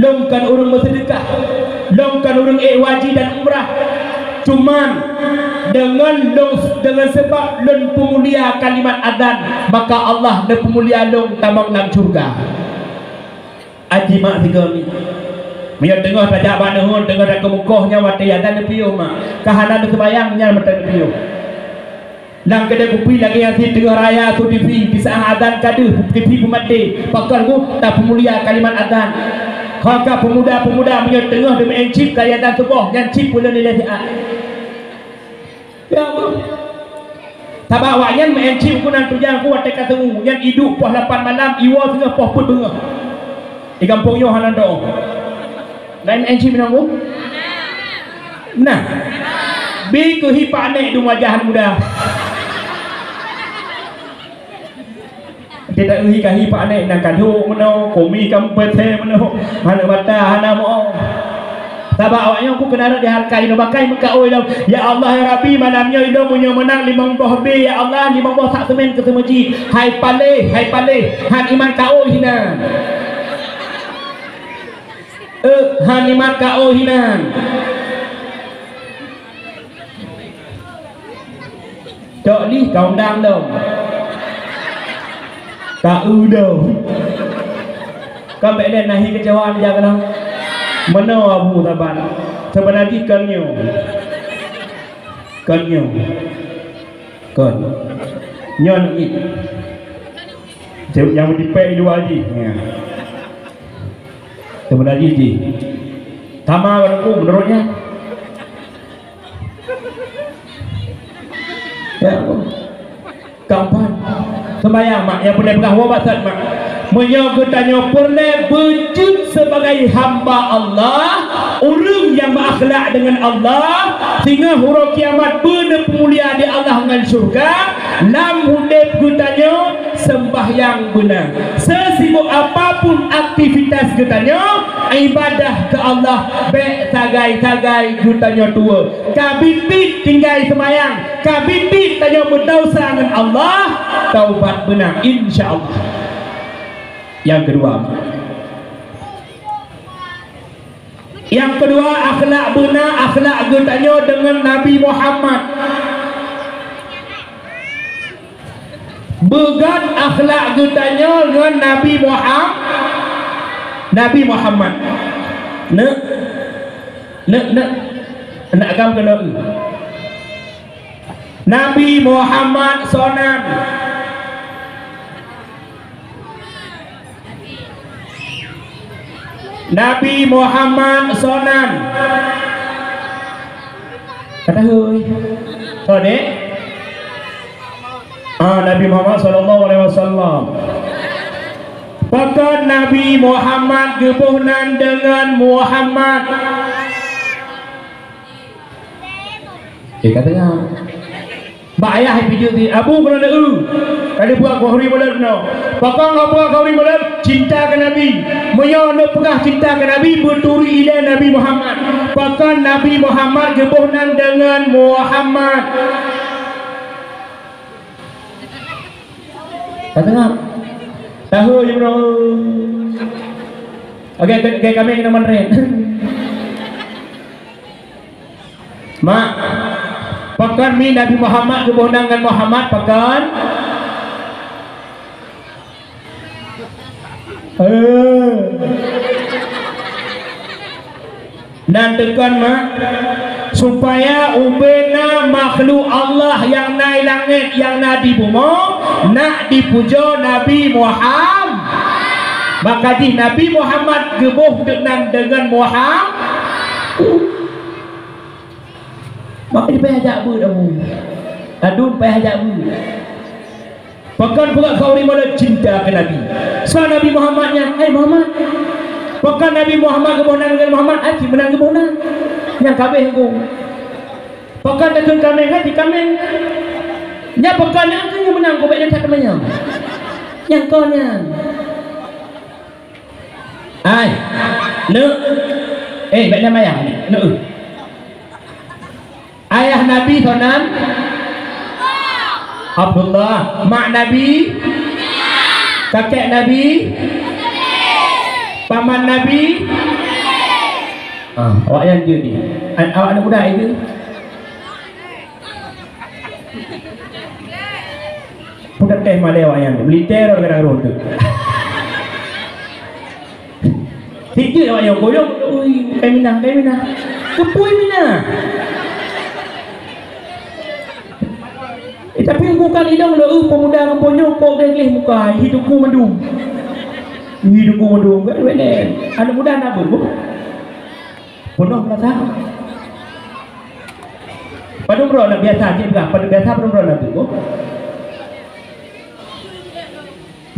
Lôn kon ureuëng meuseudeukah, lôn kon ureuëng ék haji dan umrah. Cuman, deungon lôn, deungon sabab lôn peumulia kalimat azan, maka Allah neupeumulia lôn tamong lam syeuruga. Aji mak sigoe mi. Meunyoe teungoh tajak bak neuheun, teungoh takeumeukoh nyan watée azan neupiôh mak. Ka hana neuseumayang nyan mantong neupiôh. Lam keudè kupi lagée nyan cit teungoh raya su TV, di saát azan ka deuh, TV peumaté. Pakon ku tapeumulia kalimat azan. Ho ka peumuda-peumuda meunyoe teungoh deumeu'en chip keu azan suboh, nyan chip peuleueh nilai siat. Ya Allah. Sabab awaknyan meu'en chip keunan tujan ku watée ka teungu, nyan iduek poh lapan malam, iwoe singoh poh peuet beungoh. Di gampông nyoe hana doh. Laén N C meunan, Bu? Nah. Bi keuhi pak nek dum wajah muda. Tidak uhi kahi pak nek nang kadok meunoe, komi kampet he meunoe, hana mata, hana moe. Sabab awak nyoe ku keunan di hareukat inoe bakai meukaôi lom. Ya Allah, ya Rabbi, malam nyoe ilôn meunyoe meunang limong boh B, ya Allah, limong boh sak semen keu seumeujid. Hai paleh, hai paleh, han iman kaôi hinan. Eh, han iman kaôi hinan. Cok lih ka undang dong. Ka eu dong. Ka bék lé nahi keucewaan jak keunoe. Meunoe Abu saban. Seubeuna jih kon nyoe. Kon nyoe. Kon. Nyoe aneuk miet. Nyang meutipék dua jih. Nya. Seubeuna jih jih. Sama ngon aku meunurut nyan. Ya, kapan? Seumayang, mak, nyang peureulée peugah, woe batat, mak. Meunyoe geutanyoe peureulée beujeuet sibagai hamba Allah, ureuëng nyang meuakhlak deungon Allah, singoh uroe kiamat beuneupeumulia di Allah ngon syeuruga, lam udeb geutanyoe, seumbahyang beuna. Sesibuk apapun aktivitas geutanyoe, ibadah keu Allah bék sagai-sagai geutanyoe tuwoe. Ka biet-biet tinggai seumayang, ka biet-biet tanyoe meudesya ngon Allah, taubat beuna, insya Allah. Nyang keudua, Nyang keudua, akhlak beuna, akhlak geutanyoe deungon Nabi Muhammad. Beugat akhlak geutanyoe ngon Nabi Muham-, Nabi Muhammad. Neuk, neuk, neuk, neuk agam keunoe. Nabi Muhammad sonan. Nabi Muhammad sonan. Kata hui. Kau dek? Ah, Nabi Muhammad sallallahu alaihi wasallam. Pakon Nabi Muhammad geuboh nan deungon Muhammad? Eh, ka teungoh. Bak ayah pijuet di Abu Hurairah, eu, ka dibuat khauri mulod nyoe. Pakon ka buat khauri mulod? Cinta keu Nabi. Meunyoe neupeugah cinta keu Nabi, beuturi ilée Nabi Muhammad. Pakon Nabi Muhammad geuboh nan deungon Muhammad? Ka teungoh. Tahu je bro. Oke, oke, oke, kami kena menren. Mak, pakon mi Nabi Muhammad geuboh nan ngon Muhammad, pakon? Eh. Nan teukon ma, supaya ubena makhluk Allah nyang na i langét, nyang na di bumoe, nak dipujoe Nabi Muhammad. Maka jih Nabi Muhammad geuboh nan deungon Muhammad. Maka jih payah jak beuet, Abu. Adun payah jak beuet. Pakon peugah khauri mulod? Cinta keu Nabi. Soe Nabi Muhammad nyan? Hai Muhammad. Pakon Nabi Muhammad geuboh nan ngon Muhammad? Hai, cit meunan geuboh nan. Nyang kabeh geuh. Pakon takheun kaméng? Hai, cit kaméng. Nyan pakon nyan keuh nyang meunan, keu bék that teumanyong. Nyang kon nyan. Ai, neuk. Eh, bék nyan ayah, neuk. Ayah Nabi soe nan? Abdullah. Mak Nabi? Kakek Nabi? Paman Nabi? Ah, awak nyan jeuet ni. An-, awak aneuk muda itu? Peunatéh malée awak nyan, militè rot kadang rot tu. Sijeuet awak nyan goyong, "Ui, kai minah, kai minah." Keupeue minah? Eh, tapi bukan idong leu peumuda gampông nyoe kok gleh-gleh muka, hi tuku mandum. Hi tuku mandum, kan beda. Aneuk muda na beuh. Peunoh meurasa. Padum droe na biasa cit peugah, padum biasa padum droe na tu.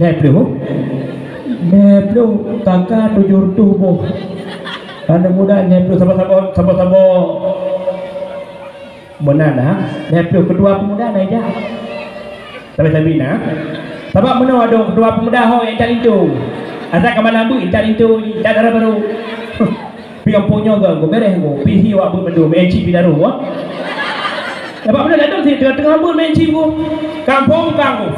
Lhèe ploh. Lhèe ploh, K K tujoh reutôh boh. Aneuk muda lhèe ploh saboh-saboh, saboh-saboh. Meunan dah, lhèe ploh keudua peumuda na ijak. Tapi-tapi na. Sabab meunoe adoe keudua peumuda ho nyang intat linto. Asai ka malam beuet intat linto, intat dara barô. Pi gampông nyoe gong, gong bereh gong. Pi hi awak beuet mandum, meu'en cit pi daru gong. Sabab meunoe ladôm sit teungoh, teungoh beuet meu'en cit gong. Gampông, gampông.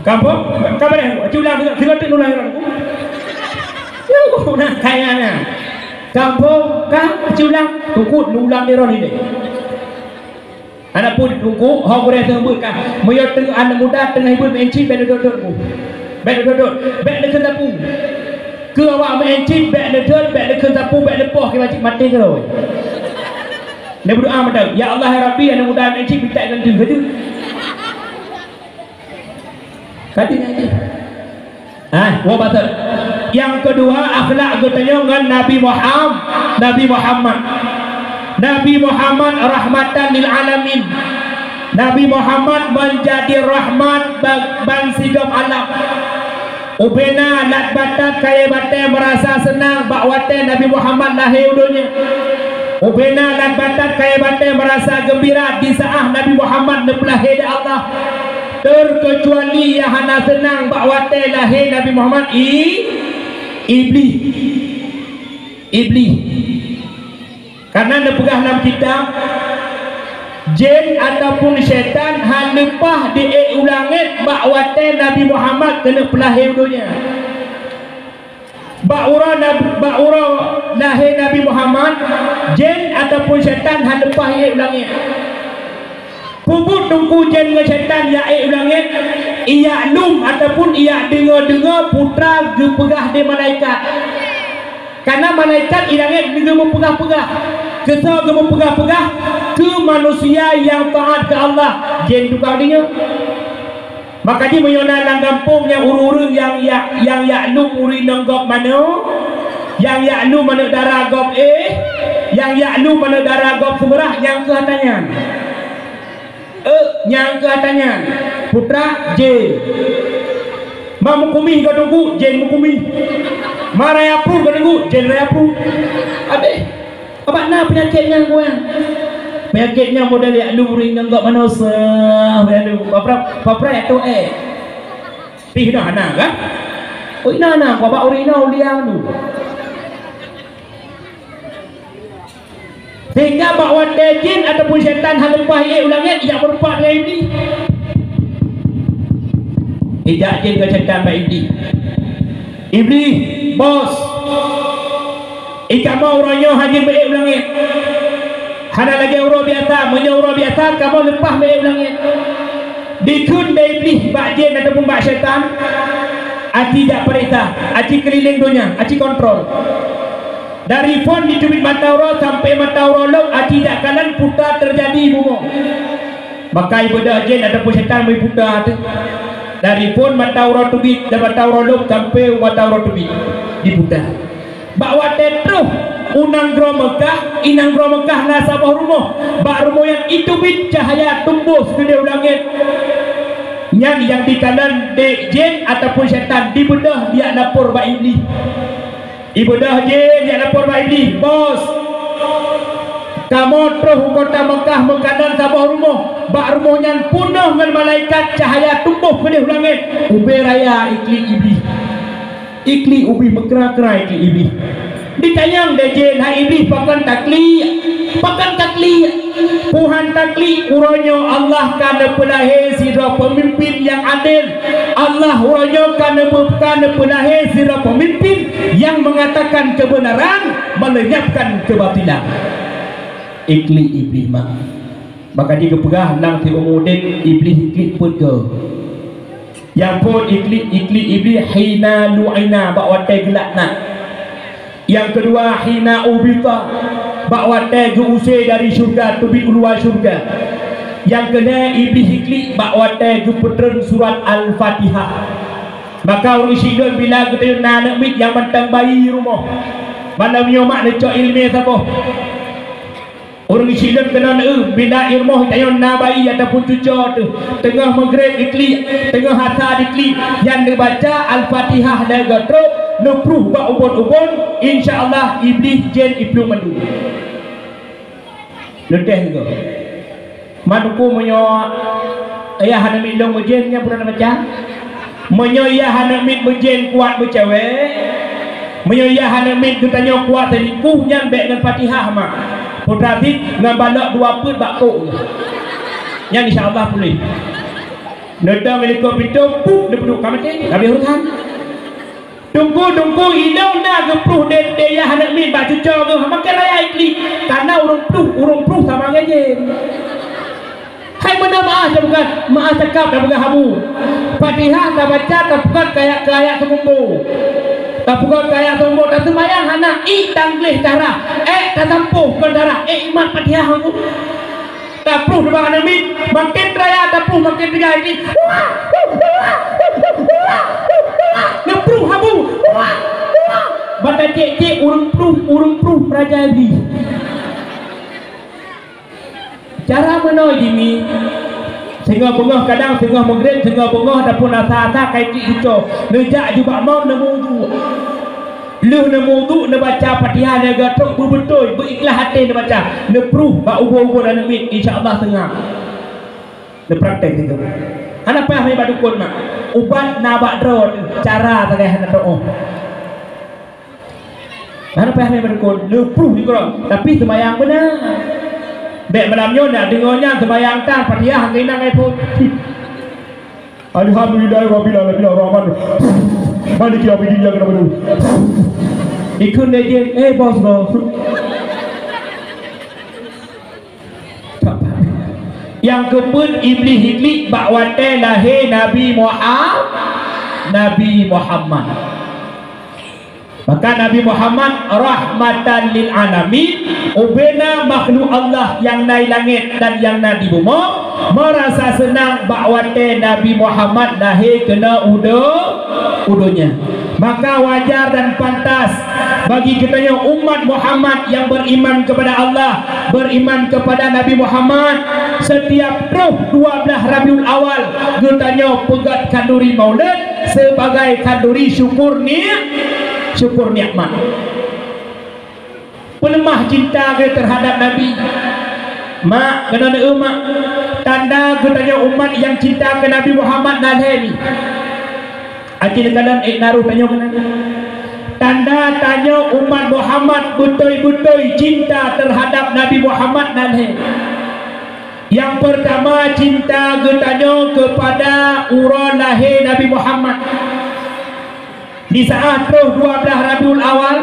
Gampông, ka bereh gong. Culang, culang teuk nulang gong. Yo, gong na kaya na. Gampông, ka culang, tukut nulang di roh ni deh. Aneuk pun teungku, ho gurée seumeubeuet kah. Meunyoe teung-, aneuk muda teungoh beuet meu'en cit, bék neudot-dot bu. Bék neudot-dot, bék neukheun sapeue. Keu awak meu'en cit, bék neudot, bék neukheun sapeue, bék neupoh, keu maté keudroe. Neubeudoa mantong, "Ya Allah, ya Rabbi, aneuk muda meu'en cit, beutak ganti," keu tu. Ka tinggai jih. Ah, woe batat. Nyang keudua, akhlak geutanyoe ngon Nabi Muham-, Nabi Muhammad. Nabi Muhammad rahmatan lil alamin. Nabi Muhammad meunjadi rahmat ba-, bansigom alam. Ubena lat batat kayée batée meurasa seunang bak watée Nabi Muhammad lahé u donya. Ubena lat batat kayée batée meurasa geumbira di saát Nabi Muhammad neupeulahé lé Allah. Teurkeucuali nyang hana seunang bak watée lahé Nabi Muhammad, i-, Iblih. Iblih. Karena neupeugah lam kitab, jén ataupun syaitan hana leupah di ék u langét bak watée Nabi Muhammad keuneuk peulahé u donya. Bak uroe Nab-, bak uroe lahé Nabi Muhammad, jén ataupun syaitan hana leupah ék u langét. Peubuet teungku jén ngon syaitan jak ék u langét, ijak lom ataupun ijak deungoe-deungoe putra geupeugah lé malaikat. Karena malaikat i langét geumeupeugah-peugah. Keu soe geumeupeugah-peugah? Keu manusia nyang taát keu Allah. Jén tukang deungoe. Maka jih meunyoe na lam gampông nyang ureuëng-ureuëng nyang jak, nyang jak lom ureuëng inong gob manoe, nyang jak lom aneuk dara gob éh, nyang jak lom aneuk dara gob seurah, nyang keuh ata nyan. Eh, nyang keuh ata nyan, putra jén. Ma meukumih ka teungku, jén meukumih. Ma raya pruet ka teungku, jén raya pruet. Abéh. Abah na peunyakét nyang kuat. Peunyakét nyang model jak lu ring ngon gak manosa. Papra, papra ya tu eh. Pih dah na kan? Oi na na, babak ureueng inoe uliang tu. Sehingga bak watée jin ataupun syaitan hana leupah ék u langét, ijak meurupak dengan Iblih. Ijak jin ngon syaitan bak Iblih. Iblih, bos, i kamoe uroe nyoe hana jeuet beuék u langét. Hana lagée uroe biasa, meunyoe uroe biasa kamoe leupah beuék u langét. Dikheun lé Iblih bak jin ataupun bak syaitan, aci jak pareksa, aci keulileng donya, aci kontrol. Dari phon jiteubiet mata uroe sampai mata uroe lom aci jak kalon puta teujadi bumoe. Maka ibeudôh jén ataupun setan meuputa teuh. Dari phon mata uroe teubiet dan mata uroe lom sampai mata uroe teubiet diputa. Bak watée troh u nanggroe Meukah, i nanggroe Meukah na saboh rumoh. Bak rumoh nyan iteubiet cahya tumbôh sigeudeh u langét. Nyan nyang dikalon dek jén ataupun setan dibeudôh jak lapor bak Iblih. Ibeudôh jén jak lapor bak Iblih, "Bos, kamoe troh u kota Meukah meukalon saboh rumoh. Bak rumoh nyan peunoh ngon malaikat cahya tumbôh keudeh u langét. Ubé raya iklik Iblih." Iklik ubé meukra-kra iklik Iblih. Ditanyong lé jén, "Hai Iblih, pakon taklik? Pakon taklik?" Tuhan taklik, uroe nyoe Allah ka neupeulahé sidroe peumimpin nyang adil. Allah uroe nyoe ka neupeu-, ka neupeulahé sidroe peumimpin nyang meungatakan keubeunaran, meulenyapkan keubatilan. Iklik Iblih mak. Maka jih geupeugah lam siumu udeb Iblih iklik peuet goe. Nyang phon iklik, iklik Iblih hina lu'ina bak watée geulaknat. Nyang keudua, hina uhbita, bak watée geu-use dari syeuruga teubiet u luwa syeuruga. Nyang keulhée, Iblih iklik bak watée geupeutreun surat Al-Fatihah. Maka ureuëng syiek lôn bila geutanyoe na aneuëk miet nyang mantong bayi rumoh, malam nyoe mak neucok iéleumé saboh. Ureuëng syiek lôn keunoe neueu, bila i rumoh tanyoe na bayi ataupun cucoe teuh, teungoh meugreb iklik, teungoh asa diklik, nyan neubaca Al-Fatihah lhée goe trok, neupruh bak ubon-ubon, insya Allah Iblih jén iplueng mandum. Leudeh goe. Mak teungku meunyoe ayah aneuëk miet lôn meujén, nyan peue na baca? Meunyoe yah aneuëk miet meujén kuat meucewek, meunyoe yah aneuëk miet geutanyoe kuat selingkuh, nyan bék ngon Fatihah mak. Putra sit ngon balok dua peuet bak kok. Nyan insya Allah puléh. Neudong likot pintoe, pup, neupeuduek ka maté, habéh urusan. Teungku, teungku, ilong na geupruh dé, dé yah aneuëk miet bak cucoe geuh, makai raya iklik. Karena ureuëng pruh, ureuëng pruh sama ngon jén. Hai meunan meu'ah tapeugah, meu'ah cakap tapeugah habu. Fatihah tabaca tapeugah keu ayat, keu ayat seumumbo. Tapeugah keu ayat seumumbo, taseumayang hana, ié tanggléh darah, ék tasampôh kon darah, ék imat Fatihah habu. Tapruh nibak aneuëk miet, makin raya tapruh makin teuga jih. Neupruh habu. Bak tacék-cék ureuëng pruh, ureuëng pruh raja jih. Cara meunoe jih mi, singoh beungoh kadang singoh meugreb, singoh beungoh ataupun asa-asa ka iklik cucoe, neujak jubak maun neumeuudu. Lheueh neumeuudu neubaca Fatihah lhée goe trok beubeutôi, beuikhlaih até neubaca, neupruh bak ubon-ubon aneuëk miet, insya Allah seungab. Neupraktek sigoe. Hana payah mé bak dukon mak. Ubat na bak droe teuh, cara sagai hana teu'oh. Hana payah mé bak dukon, neupruh sigoe, tapi seumayang beuna. Bék malam nyoe nak deungoe nyan seumayang tan Fatihah keunan ai phon. Alhamdulillahirabbil alamin arrahman. Maliki yaumiddin iyyaka na'budu. Ikheun lé jén, "Eh bos, bos." Nyang keupeuet Iblih iklik bak watée lahé Nabi Muha-, Nabi Muhammad. Maka Nabi Muhammad rahmatan lil alamin, ubena makhluk Allah nyang na di langét dan nyang na di bumoe, meurasa seunang bak watée Nabi Muhammad lahé keunoe u do-, u donya. Maka wajar dan pantas bagi geutanyoe umat Muhammad nyang beriman kepada Allah, beriman kepada Nabi Muhammad, setiap troh dua belas Rabiul Awal geutanyoe peugét khanduri Maulid sebagai khanduri syukur ni-, syukur nikmat. Peuleumah cinta geuh terhadap Nabi. Mak, keunoe neueu mak, tanda geutanyoe umat nyang cinta keu Nabi Muhammad na lhée nyoe. Aci neukalon ék na roh tanyoe keunan. Tanda tanyoe umat Muhammad beutôi-beutôi cinta terhadap Nabi Muhammad na lhée. Nyang peurtama, cinta geutanyoe keupada uroe lahé Nabi Muhammad. Di saát troh dua belas Rabiul Awal,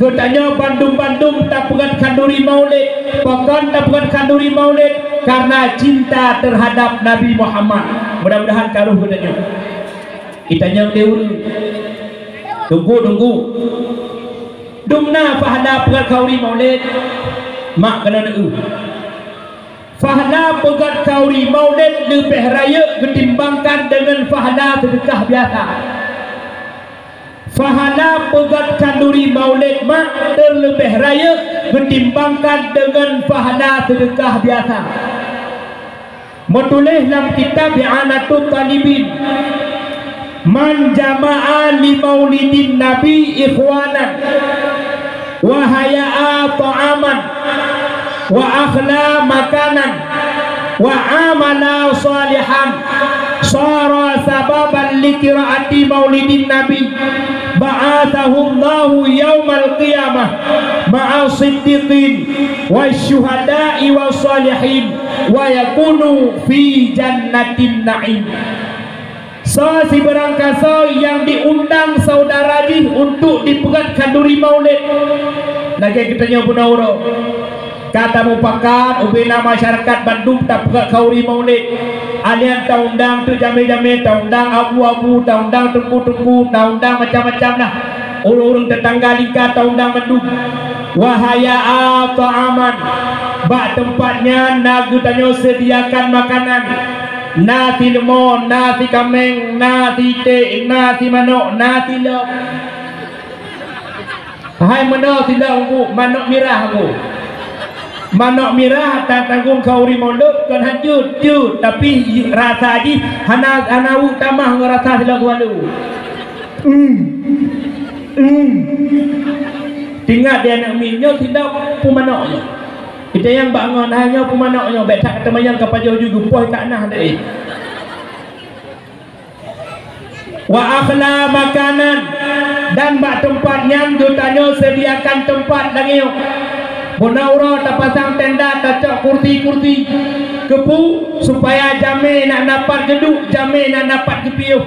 geutanyoe bandum-bandum tapeugét khanduri Maulid. Pakon tapeugét khanduri Maulid? Karena cinta terhadap Nabi Muhammad. Mudah-mudahan ka roh geutanyoe. Geutanyoe di ureuëng. Tunggu, tunggu. Dumna pahala peugét khanduri Maulid. Mak, keunoe neueu. Pahala peugét khanduri Maulid leubeh rayeuk geutimbangkan deungon pahala seudeukah biasa. Pahala peugét khanduri Maulid mak teuleubeh rayeuk geutimbangkan deungon pahala seudeukah biasa. Meutuléh lam kitab I'anatut Talibin, "Man jama'a li maulidin Nabi ikhwanan, wa haya'a ta'aman, wa akhla makanan, wa amala shalihan, shara sababan li qiraati maulidin Nabi, ba'atsahullahu yaumal qiyamah ma'a siddiqin wa syuhada'i wa shalihin, wa yakunu fi jannatin na'im." Soe sibeurangkasoe nyang diundang saudara jih untuk dipeugét khanduri Maulid, lagée geutanyoe bunoe uroe, ka tamupakat ubena masyarakat bandum tapeugét khanduri Maulid. Alian taundang teuk jamé-jamé, taundang abu-abu, taundang teungku-teungku, taundang macam-macam lah. Ureuëng-ureuëng teutangga lingka taundang mandum. Wa haya'a ta'aman, bak teumpat nyan na geutanyoe seudiakan makanan. Na sileumon, na sikaméng, na siték, na simanok, na silop. Hai meunoe silop, Bu, manok mirah, Bu. Manok mirah tatanggong khanduri Maulid kon hanjeuet, jeuet, tapi rasa jih hana, hana weuek tamah ngon rasa silop geuwalo. Hmm. Hmm. Teuingat di aneuk miet nyoe sidroe peumanök nyoe. Kita nyang bak ngon hai nyoe peumanök nyoe, bék that teumanyong ka pajoh ju geupoh ka nah deh. Wa akhla makanan, dan bak teumpat nyan geutanyoe seudiakan teumpat lagée nyoe. Bunoe uroe tapasang tenda, tacok kursi-kursi. Keupeue? Supaya jamé na dapat geuduek, jamé na dapat geupiôh.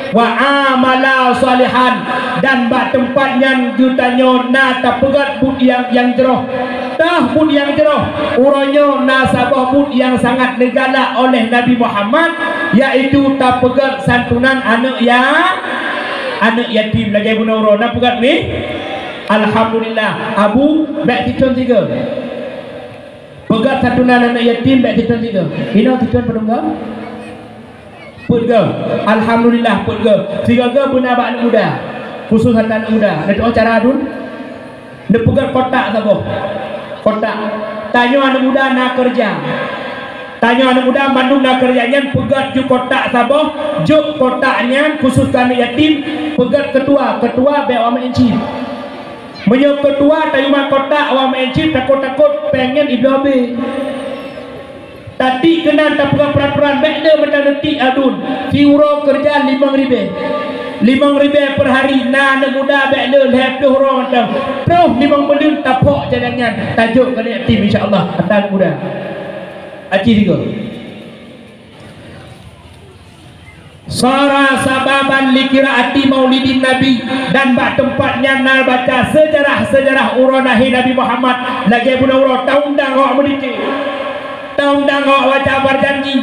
Wa amala shalihan, dan bak teumpat nyan geutanyoe na tapeugét buet nyang, nyang jroh. Tah buet nyang jroh, uroe nyoe na saboh buet nyang sangat neugalak oleh Nabi Muhammad, yaitu tapeugét santunan aneuk ya-, aneuk yatim lagée bunoe uroe. Na peugét ni? Alhamdulillah. Abu, bék sithon sigoe. Peugét santunan aneuk yatim bék sithon sigoe. Inoe sithon padum goe? Peuet goe. Alhamdulillah, peuet goe. Sigoe goe beuna bak aneuk muda. Khusus ata aneuk muda. Neutu'oh cara dun? Neupeugét kotak saboh. Kotak. Tanyoe aneuk muda na keureuja. Tanyoe aneuk muda mandum na keureuja nyan peugét ju kotak saboh, jok kotak nyan khusus keu aneuk yatim, peugét keutua, keutua bék awak meu'en cit. Meunyoe keutua tayue mat kotak awak meu'en cit, takot-takot péng nyan ibloe abéh. Tatiek keunan tapeugah peuraturan bék le meutaneutik adun, siuroe keureuja limong ribée. Limong ribée per hari, na aneuk muda bék le lhée ploh uroe mantong. Troh limong buleuen tapok cadangan, tajok keu aneuk yatim insya Allah, ata aneuk muda. Aci tiga. Sara sababan li qiraati maulidin Nabi, dan bak teumpat nyan na baca seujarah-seujarah uroe lahé Nabi Muhammad, lagée bunoe uroe taundang awak meudike. Undang-undang awak baca barjanji,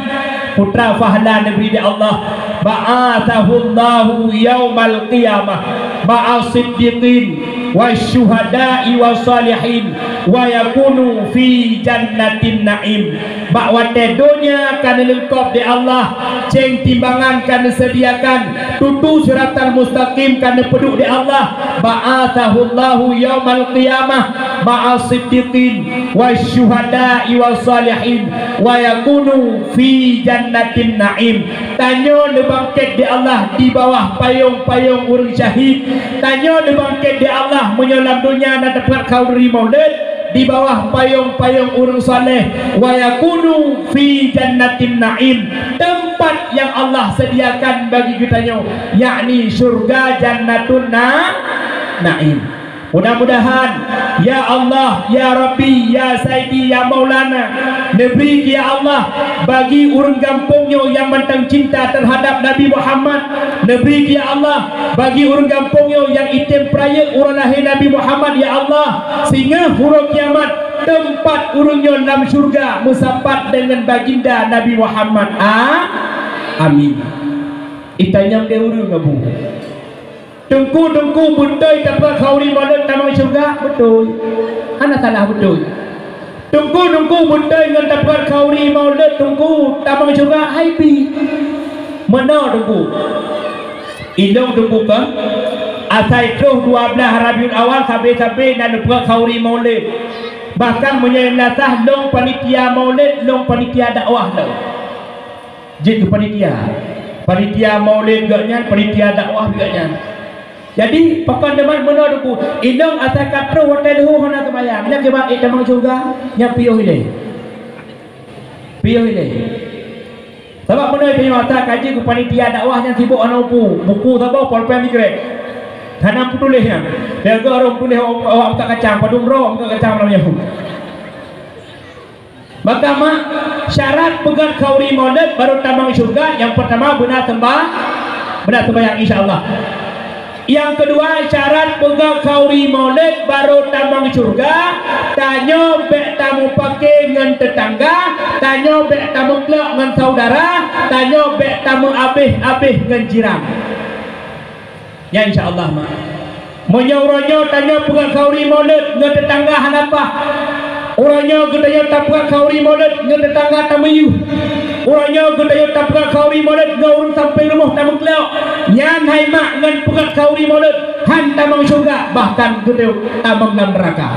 putra Fahlan neubri lé Allah, ba'atsahullahu yaumal qiyamah ma'as siddiqin wasyuhada'i wassalihin wa yakunu fi jannatin na'im. Bak watée donya ka neuleungkop lé Allah, céng timbangan ka neuseudiakan, tutu siratal mustaqim ka neupeuduek lé Allah, ba'atsahullahu yaumal qiyamah ma'as siddiqin wasyuhada'i wassalihin wa yakunu fi jannatin na'im. Tanyoe neubangkét lé Allah di bawah payong-payong ureuëng syahid. Tanyoe neubangkét lé Allah meunyoe lam donya na teupeukat khauri maulid di bawah payong-payong ureuëng saleh, wa yakunu fi jannatin na'im, teumpat nyang Allah seudiakan bagi geutanyoe, yakni syurga Jannatun Na-, Na'im. Mudah-mudahan, ya Allah, ya Rabbi, ya Saidi, ya Maulana, neubri, ya Allah, bagi ureuëng gampông nyoe nyang mantong cinta teuhadab Nabi Muhammad, neubri, ya Allah, bagi ureuëng gampông nyoe nyang item peurayeuk uroe lahé Nabi Muhammad, ya Allah, singoh uroe kiamat teumpat ureuëng nyoe lam syurga meusapat deungon baginda Nabi Muhammad. A-, amin. Itanyong deh ureuëng, Abu. Teungku, teungku, beutôi tapeukat khauri maulid tamong syurga? Beutôi. Hana salah, beutôi. Teungku, teungku, beutôi ngon tapeukat khauri maulid teungku tamong syurga? Hai pi. Meunoe teungku. Indong teungku kan? Asai troh dua belas Rabiul Awal sabe-sabe na neupeukat khauri maulid. Bahkan meunyoe meunasah lôn panitia maulid, lôn panitia dakwah lôn. Jeuet keu panitia. Panitia maulid geuh nyan, panitia dakwah geuh nyan. Jadi, pakon teuma meunoe teungku, inong asai ka troh watée leuhô hana seumayang, nyan kiban ék tamong syurga, nyan piôh ilée. Piôh ilée. Sabab meunoe tanyoe asai ka jeuet keu panitia dakwah nyan sibok hana mupu, buku saboh polpée migrek. Hana peutuléh nyan. Lagée ureuëng tuléh awak buka kacang, padum droe buka kacang malam nyoe. Maka mak, syarat peugét khauri maulid baru tamong syurga, nyang peurtama beuna seumba-, beuna seumbahyang, insya Allah. Nyang keudua, syarat peugét khauri maulid baru tamong syurga, tanyoe bék tameupaké ngon teutangga, tanyoe bék tameuklok ngon saudara, tanyoe bék tameuabéh-abéh ngon jiran. Nyan insya Allah, mak. Meunyoe uroe nyoe tanyoe peugét khauri maulid ngon teutangga hana paih. Uroe nyoe geutanyoe tapeugét khauri maulid ngon teutangga tameuyueh. Uroe nyoe geutanyoe tapeugét khauri maulid ngon ureuëng sampéng rumoh tameuklok. Nyan hai mak ngon peugét khauri maulid han tamong syurga, bahkan geutanyoe tamong lam neuraka.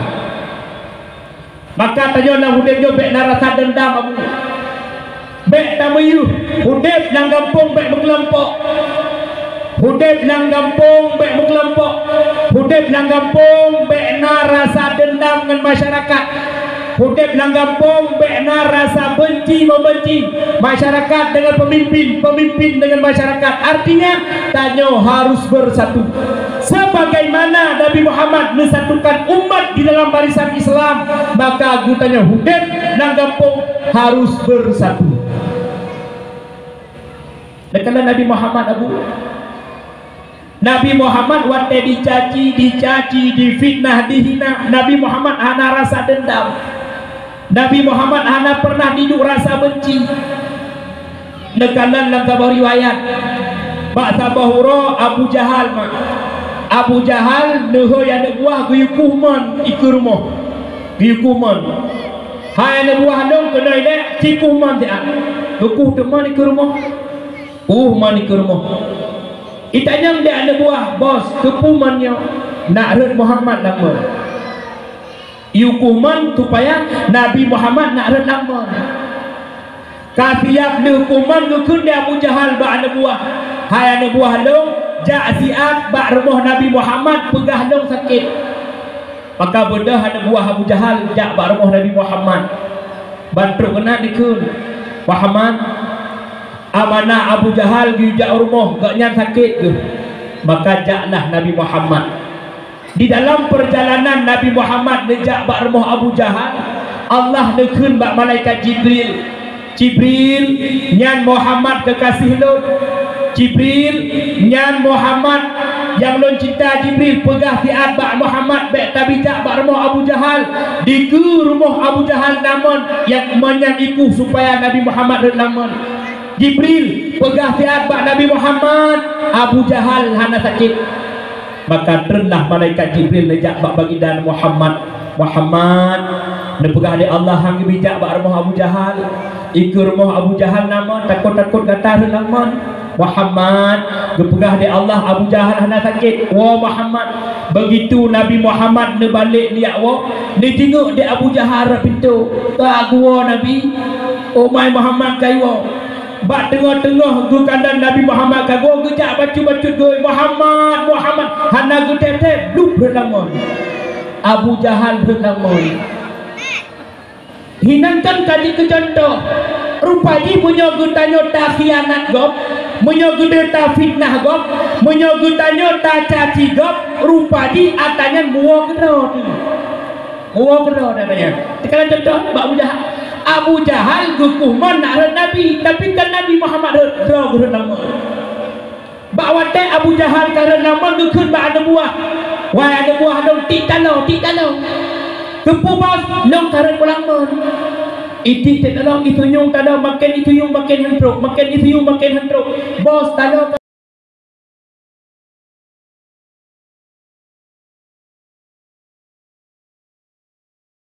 Maka tanyoe lam udeb nyoe bék na rasa dendam, Abu. Bék tameuyueh, udeb lam gampông bék meukeulompok. Udeb lam gampông bék meukeulompok. Udeb lam gampông bék na rasa dendam ngon masyarakat. Udeb lam gampông bék na rasa benci-membenci masyarakat dengan pemimpin, pemimpin dengan masyarakat. Artinya, tanyoe harus bersatu. Sebagaimana Nabi Muhammad menyatukan umat di dalam barisan Islam, maka geutanyoe udeb lam gampông harus bersatu. Neukalon Nabi Muhammad, Abu. Nabi Muhammad watée dicaci, dicaci, difitnah, dihina, Nabi Muhammad hana rasa dendam. Nabi Muhammad hana pernah diduek rasa benci. Neukalon lam saboh riwayat, bak saboh uroe Abu Jahal, mak. Abu Jahal neuhôi aneuk buah geuyue kueh mon ikeue rumoh. Geuyue kueh mon. Hai aneuk buah lôn, keunoe ilée, ci kueh mon siat. Geukueh teuk mon ikeue rumoh. Kueh mon ikeue rumoh. Itanyong lé aneuk buah, "Bos, keupeue mon nyoe?" "Nak rhot Muhammad lam mon." Iyue kueh mon supaya Nabi Muhammad nak rhot lam mon. Ka siab lheueh kueh mon geukheun lé Abu Jahal bak aneuk buah, "Hai aneuk buah lôn, jak siat bak rumoh Nabi Muhammad peugah lôn sakét." Maka beudôh aneuk buah Abu Jahal jak bak rumoh Nabi Muhammad. Ban trok keunan dikheun, "Muhammad, amanah Abu Jahal geuyue jak u rumoh, gobnyan sakét geuh." Maka jaklah Nabi Muhammad. Di dalam peurjalanan Nabi Muhammad neujak bak rumoh Abu Jahal, Allah neukheun bak malaikat Jibril, "Jibril, nyan Muhammad keukaséh lôn. Jibril, nyan Muhammad Nyang lôn cinta Jibril, peugah siat bak Muhammad bèk tabijak bak rumoh Abu Jahal. Dikeue rumoh Abu Jahal lamon, nyang meunyan dikeue supaya Nabi Muhammad rhot lamon. Jibril, peugah siat bak Nabi Muhammad, Abu Jahal hana sakét. Maka treunlah malaikat Jibril neujak bak baginda Muhammad. Muhammad, neupeugah lé Allah han geubijak bak rumoh Abu Jahal. Dikeue rumoh Abu Jahal lamon, takot-takot gata rhot lamon. Muhammad, geupeugah lé Allah Abu Jahal hana sakét. Woe Muhammad. Beugitu Nabi Muhammad neubalek neujak woe, neujingok di Abu Jahal rot pintoe. Ka geuwoe Nabi. Umai Muhammad ka iwoe. Bak teungoh-teungoh geukalon Nabi Muhammad ka geuwoe, geujak bacut-bacut geuwoe, "Muhammad, Muhammad!" Hana geutép-tép, blub rhot lamon. Abu Jahal rhot lamon. Hinan kan ka jeuet keu cuntoh. Rupa jih meunyoe geutanyoe takhianat gob, meunyoe geutanyoe tafitnah gob, meunyoe geutanyoe tacaci gob, rupa jih ata nyan muwoe keudroe teuh. Muwoe keudroe ata nyan. Teuka cuntoh bak Abu Jahal. Abu Jahal geukuh mon nak rhot Nabi, tapi kan Nabi Muhammad rhot, droe geuh rhot lamon. Bak watèe Abu Jahal ka rhot lamon, geukheun bak aneuk buah, "Wahai aneuk buah lôn, tiek taloe, tiek taloe." Keupeue bos, "Lôn ka rhot pulang mon." Itiek tiek taloe, isunyueng taloe, maken isunyueng maken han trôk, maken isunyueng maken han trôk. "Bos, taloe ka